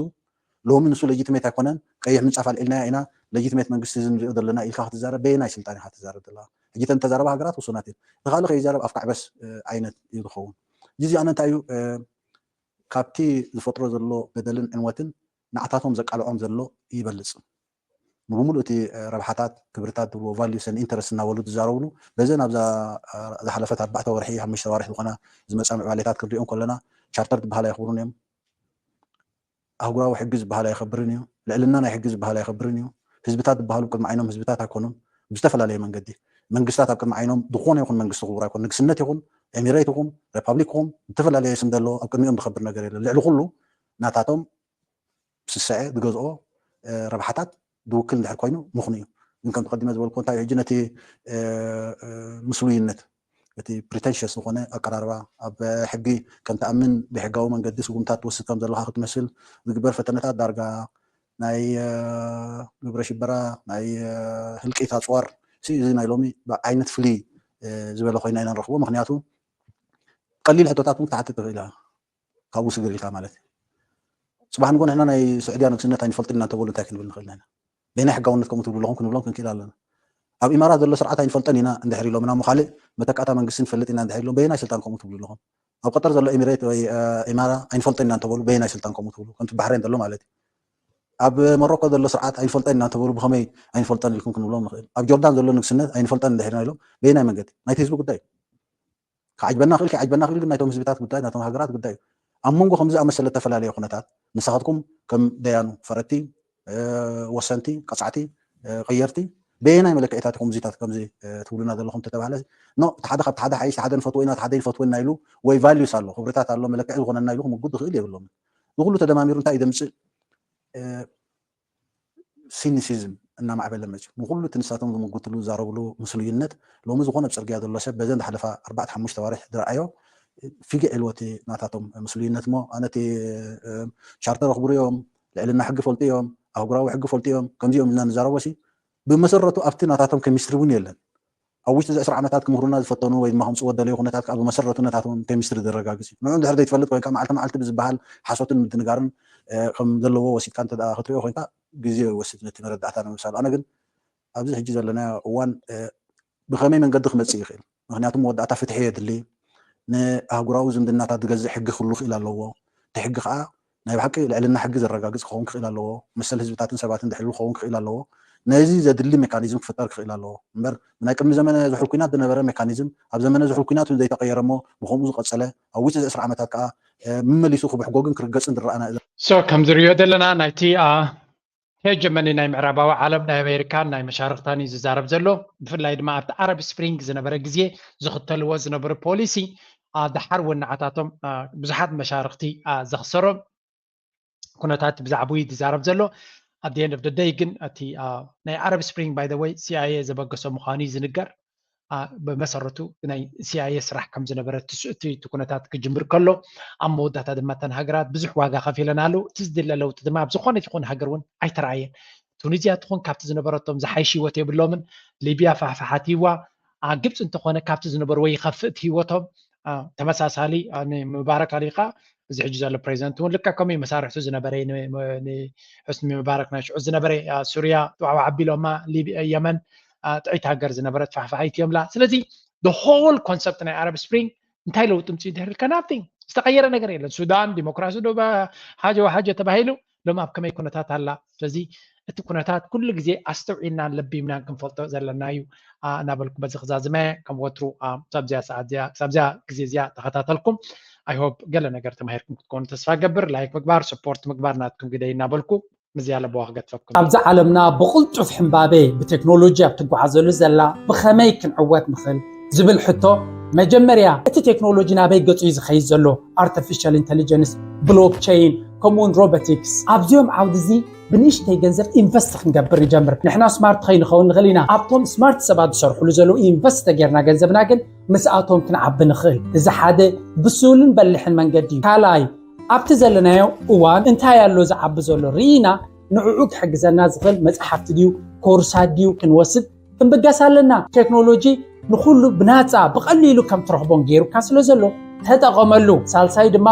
ሎሚ ንሱ ሌጂቲሜት ኣይኮነን ቀይሕ ምንፃፍ ኣልዒልናያ ኢና ሌጂቲሜት መንግስቲ እዚ ንሪኦ ዘለና ኢልካ ክትዛረብ በየናይ ስልጣን ኢካ ትዛረብ ዘለካ ሕጂ ተን ተዛረባ ሃገራት ውሱናት እየን እቲ ካልእ ከይዛረብ ኣፍካ ዕበስ ዓይነት እዩ ዝኸውን እዚ ኣነ እንታይ እዩ ካብቲ ዝፈጥሮ ዘሎ በደልን ዕንወትን ንዓታቶም ዘቃልዖም ዘሎ ይበልፅ ንብሙሉእ እቲ ረብሓታት ክብርታት ድብልዎ ቫሉስ ን ኢንተረስት እናበሉ ዝዛረብሉ በዘን ኣብዛ ዝሓለፈት ኣርባዕተ ወርሒ ሓሙሽተ ወርሒ ዝኾና ዝመፃ ምዕባሌታት ክንሪኦም ከለና ቻርተር ዝበሃል ኣይኽብሩን እዮም ኣህጉራዊ ሕጊ ዝበሃል ኣይኸብርን እዩ ልዕልና ናይ ሕጊ ዝበሃል ኣይኸብርን እዩ ህዝብታት ዝበሃሉ ቅድሚ ዓይኖም ህዝብታት ኣይኮኑን ብዝተፈላለየ መንገዲ መንግስታት ኣብ ቅድሚ ዓይኖም ዝኾነ ይኹን መንግስቲ ክቡር ኣይኮን ንግስነት ይኹን ኤሚሬት ይኹም ሪፓብሊክ ይኹም ዝተፈላለየ ስም ዘለዎ ኣብ ቅድሚኦም ዝኸብር ነገር የለን ልዕሊ ኩሉ ናታቶም ስስዐ ዝገዝኦ ረብሓታት ዝውክል እንድሕር ኮይኑ ምኽኑ እዩ ግን ከም ተቀዲመ ዝበልኩ እንታይ ሕጂ ነቲ ምስሉይነት እቲ ፕሪተንሽስ ዝኾነ ኣቀራርባ ኣብ ሕጊ ከም ተኣምን ብሕጋዊ መንገዲ ስጉምታት ትወስድ ከም ዘለካ ክትመስል ዝግበር ፈተነታት ዳርጋ ናይ ግብረ ሽበራ ናይ ህልቂት ኣፅዋር እዚ ናይ ሎሚ ዓይነት ፍልይ ዝበለ ኮይና ኢና ንረክቦ ምክንያቱ ቀሊል ሕቶታት እውን ክትሓትት ትኽእል ኢኻ ካብኡ ስግር ኢልካ ማለት እዩ። ፅባሕ ንጎ ንሕና ናይ ስዑድያ ንግስነት ኣይንፈልጥን ኢና እንተበሉ እንታይ ክንብል ንኽእል ኢና? በየናይ ሕጋውነት ከምኡ ትብሉ ኣለኹም ክንብሎም ክንክእል ኣለና። ኣብ ኢማራት ዘሎ ስርዓት ኣይንፈልጠን ኢና እንድሕር ኢሎምና እሞ ካልእ መተካእታ መንግስቲ ንፈልጥ ኢና እንድሕር ኢሎም በየናይ ስልጣን ከምኡ ትብሉ ኣለኹም? ኣብ ቀጠር ዘሎ ኤሚሬት ወይ ኢማራ ኣይንፈልጠን ኢና እንተበሉ በየናይ ስልጣን ከምኡ ትብሉ? ከምቲ ባሕሬን ዘሎ ማለት እዩ። ኣብ ሞሮኮ ዘሎ ስርዓት ኣይንፈልጠን ኢና እንተበሉ ብኸመይ ኣይንፈልጠን ኢልኩም ክንብሎም ንኽእል? ኣብ ጆርዳን ዘሎ ንግስነት ኣይንፈልጠን እንድሕር ኢና ኢሎም በየናይ መንገዲ? ናይቲ ህዝቢ ጉዳይ እዩ። ክዓጅበና ክእል ከይዓጅበና ክእል ግን ናይቶም ህዝብታት ጉዳይ ናይቶም ሃገራት ጉዳይ እዩ ኣብ መንጎ ከምዚ ኣመሰለ እተፈላለየ ኩነታት ንስኻትኩም ከም ደያኑ ፈረድቲ ወሰንቲ ቀፃዕቲ ቀየርቲ በየናይ መለክዒታት ኢኹም እዚታት ከምዚ ትብሉና ዘለኹም ተተባህለ ኖ እቲ ሓደ ካብቲ ሓደ ሓይሽ ሓደ ንፈትዎ ኢና ሓደ ይፈትወና ኢሉ ወይ ቫልዩስ ኣሎ ክብርታት ኣሎ መለክዒ ዝኾነና ኢሉ ክምጉድ ዝኽእል የብሎምን ዝኩሉ ተደማሚሩ እንታይ እዩ ዘምፅእ ሲኒሲዝም እናማዕበለ መፅዩ ንኩሉ እቲ ንሳቶም ዝምጉትሉ ዝዛረብሉ ምስሉይነት ሎሚ ዝኾነ ኣብ ፅርግያ ዘሎ ሰብ በዘን ዝሓለፋ ኣርባዕተ ሓሙሽተ ዋርሕ ዝረኣዮ ፊግዕ ኢልዎ እቲ ናታቶም ምስሉይነት እሞ ኣነ እቲ ቻርተር ኣኽብሩ እዮም ልዕልና ሕጊ ፈልጡ እዮም ኣህጉራዊ ሕጊ ፈልጡ እዮም ከምዚኦም ኢልና ንዛረቦ ሲ ብመሰረቱ ኣብቲ ናታቶም ኬሚስትሪ እውን የለን ኣብ ውሽጢ እዚ ዕስራ ዓመታት ክምህሩና ዝፈተኑ ወይ ድማ ከምፅዎ ደለዩ ኩነታት ከዓ ብመሰረቱ ነታቶም ኬሚስትሪ ዘረጋግፅ እዩ ንዑ እንድሕር ዘይትፈልጥ ኮይንካ መዓልቲ መዓልቲ ብዝበሃል ሓሶትን ምድንጋርን ከም ዘለዎ ወሲድካ እንተ ክትሪኦ ኮይንካ ግዜ ይወስድ ነቲ መረዳእታ ንምምሳሉ ኣነ ግን ኣብዚ ሕጂ ዘለናዮ እዋን ብኸመይ መንገዲ ክመፅእ ይኽእል ምክንያቱ መወዳእታ ፍትሒ የድሊ ንኣህጉራዊ ዝምድናታት ዝገዝእ ሕጊ ክህሉ ክእል ኣለዎ እቲ ሕጊ ከዓ ናይ ብሓቂ ልዕልና ሕጊ ዘረጋግፅ ክኸውን ክእል ኣለዎ መሰል ህዝብታትን ሰባትን ዝሕሉ ክኸውን ክእል ኣለዎ ነዚ ዘድሊ ሜካኒዝም ክፍጠር ክኽእል ኣለዎ እምበር፣ ናይ ቅድሚ ዘመነ ዝሑል ኩናት ዝነበረ ሜካኒዝም ኣብ ዘመነ ዝሑል ኩናት እውን ዘይተቐየረ እሞ ብኸምኡ ዝቐጸለ ኣብ ውሽጢ እዚ ዕስራ ዓመታት ከዓ ምመሊሱ ክብሕጎግን ክርገጽን ዝረኣና። So ከም ዝሪኦ ዘለና ናይቲ ሄጀመኒ ናይ ምዕራባዊ ዓለም ናይ ኣሜሪካን ናይ መሻርክታን እዩ ዝዛረብ ዘሎ። ብፍላይ ድማ ኣብቲ ዓረብ ስፕሪንግ ዝነበረ ግዜ ዝኽተልዎ ዝነበሩ ፖሊሲ ደሓር እውን ንዓታቶም ብዙሓት መሻርክቲ ዘኽሰሮም ኩነታት ብዛዕባኡ እዩ ዝዛረብ ዘሎ። At the end of the day ግን እቲ ናይ ዓረብ ስፕሪንግ by the way C I A ዘበገሶ ምዃኑ እዩ ዝንገር። ብመሰረቱ ናይ C I A ስራሕ ከም ዝነበረ እቲ ኩነታት ክጅምር ከሎ ኣብ መወዳእታ ድማ እተን ሃገራት ብዙሕ ዋጋ ከፊለን ኣለዉ። እቲ ዝድለ ለውጢ ድማ ኣብ ዝኾነት ይኹን ሃገር እውን ኣይተረኣየን። ቱኒዝያ ትኹን ካብቲ ዝነበረቶም ዝሓይሽ ህይወት የብሎምን። ሊብያ ፋሕፋሕ ኣትይዋ። ግብፂ እንተኾነ ካብቲ ዝነበርዎ ይኸፍእ እቲ ህይወቶም። ተመሳሳሊ ንሙባረክ ኣሊ ከዓ እዚ ሕጂ ዘሎ ፕሬዚደንት እውን ልክዕ ከምኡ እዩ መሳርሕቱ ዝነበረ። ንሑስኒ ሙባረክ ናይ ሽዑ ዝነበረ ሱርያ ዋዕዋዕ ኣቢሎማ፣ የመን ጥዕይቲ ሃገር ዝነበረት ፋሕፋሕ ኣይትዮም ላ። ስለዚ the whole concept ናይ ዓረብ ስፕሪንግ እንታይ ለውጢ ምፅኡ ድሕሪ ኢልካ nothing ዝተቐየረ ነገር የለን። ሱዳን ዲሞክራሲ ዶ ሓጀ ወሓጀ ተባሂሉ ሎም ኣብ ከመይ ኩነታት ኣላ። ስለዚ እቲ ኩነታት ኩሉ ግዜ ኣስተውዒልናን ለቢምናን ክንፈልጦ ዘለና እዩ እናበልኩ በዚ ክዛዝመ ከም ወትሩ ሳብዚያ ግዜ እዚያ ተኸታተልኩም። I hope ገለ ነገር ተማሂርኩም ክትኮኑ ተስፋ ገብር። ላይክ ምግባር support ምግባር ናትኩም ግደይ እናበልኩ ምዝያ ለበዋ ክገድፈኩም። ኣብዚ ዓለምና ብቕልጡፍ ሕምባቤ ብቴክኖሎጂ ኣብ ትጓዓዘሉ ዘላ ብኸመይ ክንዕወት ንኽእል ዝብል ሕቶ መጀመርያ እቲ ቴክኖሎጂ ናበይ ገጹ እዩ ዝኸይድ ዘሎ? Artificial Intelligence፣ ብሎክቸይን ከምኡውን ሮቦቲክስ ኣብዚኦም ዓውዲ እዚ ብንእሽተይ ገንዘብ ኢንቨስት ክንገብር ንጀምር። ንሕና ስማርት ከይንኸውን ንኽእል ኢና። ኣብቶም ስማርት ሰባት ዝሰርሕሉ ዘለዉ ኢንቨስት ተጌርና ገንዘብና ግን ምስኣቶም ክንዓቢ ንኽእል። እዚ ሓደ ብስሉን በሊሕን መንገዲ እዩ። ካልኣይ ኣብቲ ዘለናዮ እዋን እንታይ ኣሎ ዝዓቢ ዘሎ ርኢና ንዕኡ ክሕግዘና ዝኽእል መፅሓፍቲ ድዩ ኮርሳት ድዩ ክንወስድ ክንብገስ ኣለና። ቴክኖሎጂ ንኹሉ ብናፃ ብቐሊሉ ከም ትረኽቦን ገይሩካ ስለ ዘሎ ተጠቐመሉ። ሳልሳይ ድማ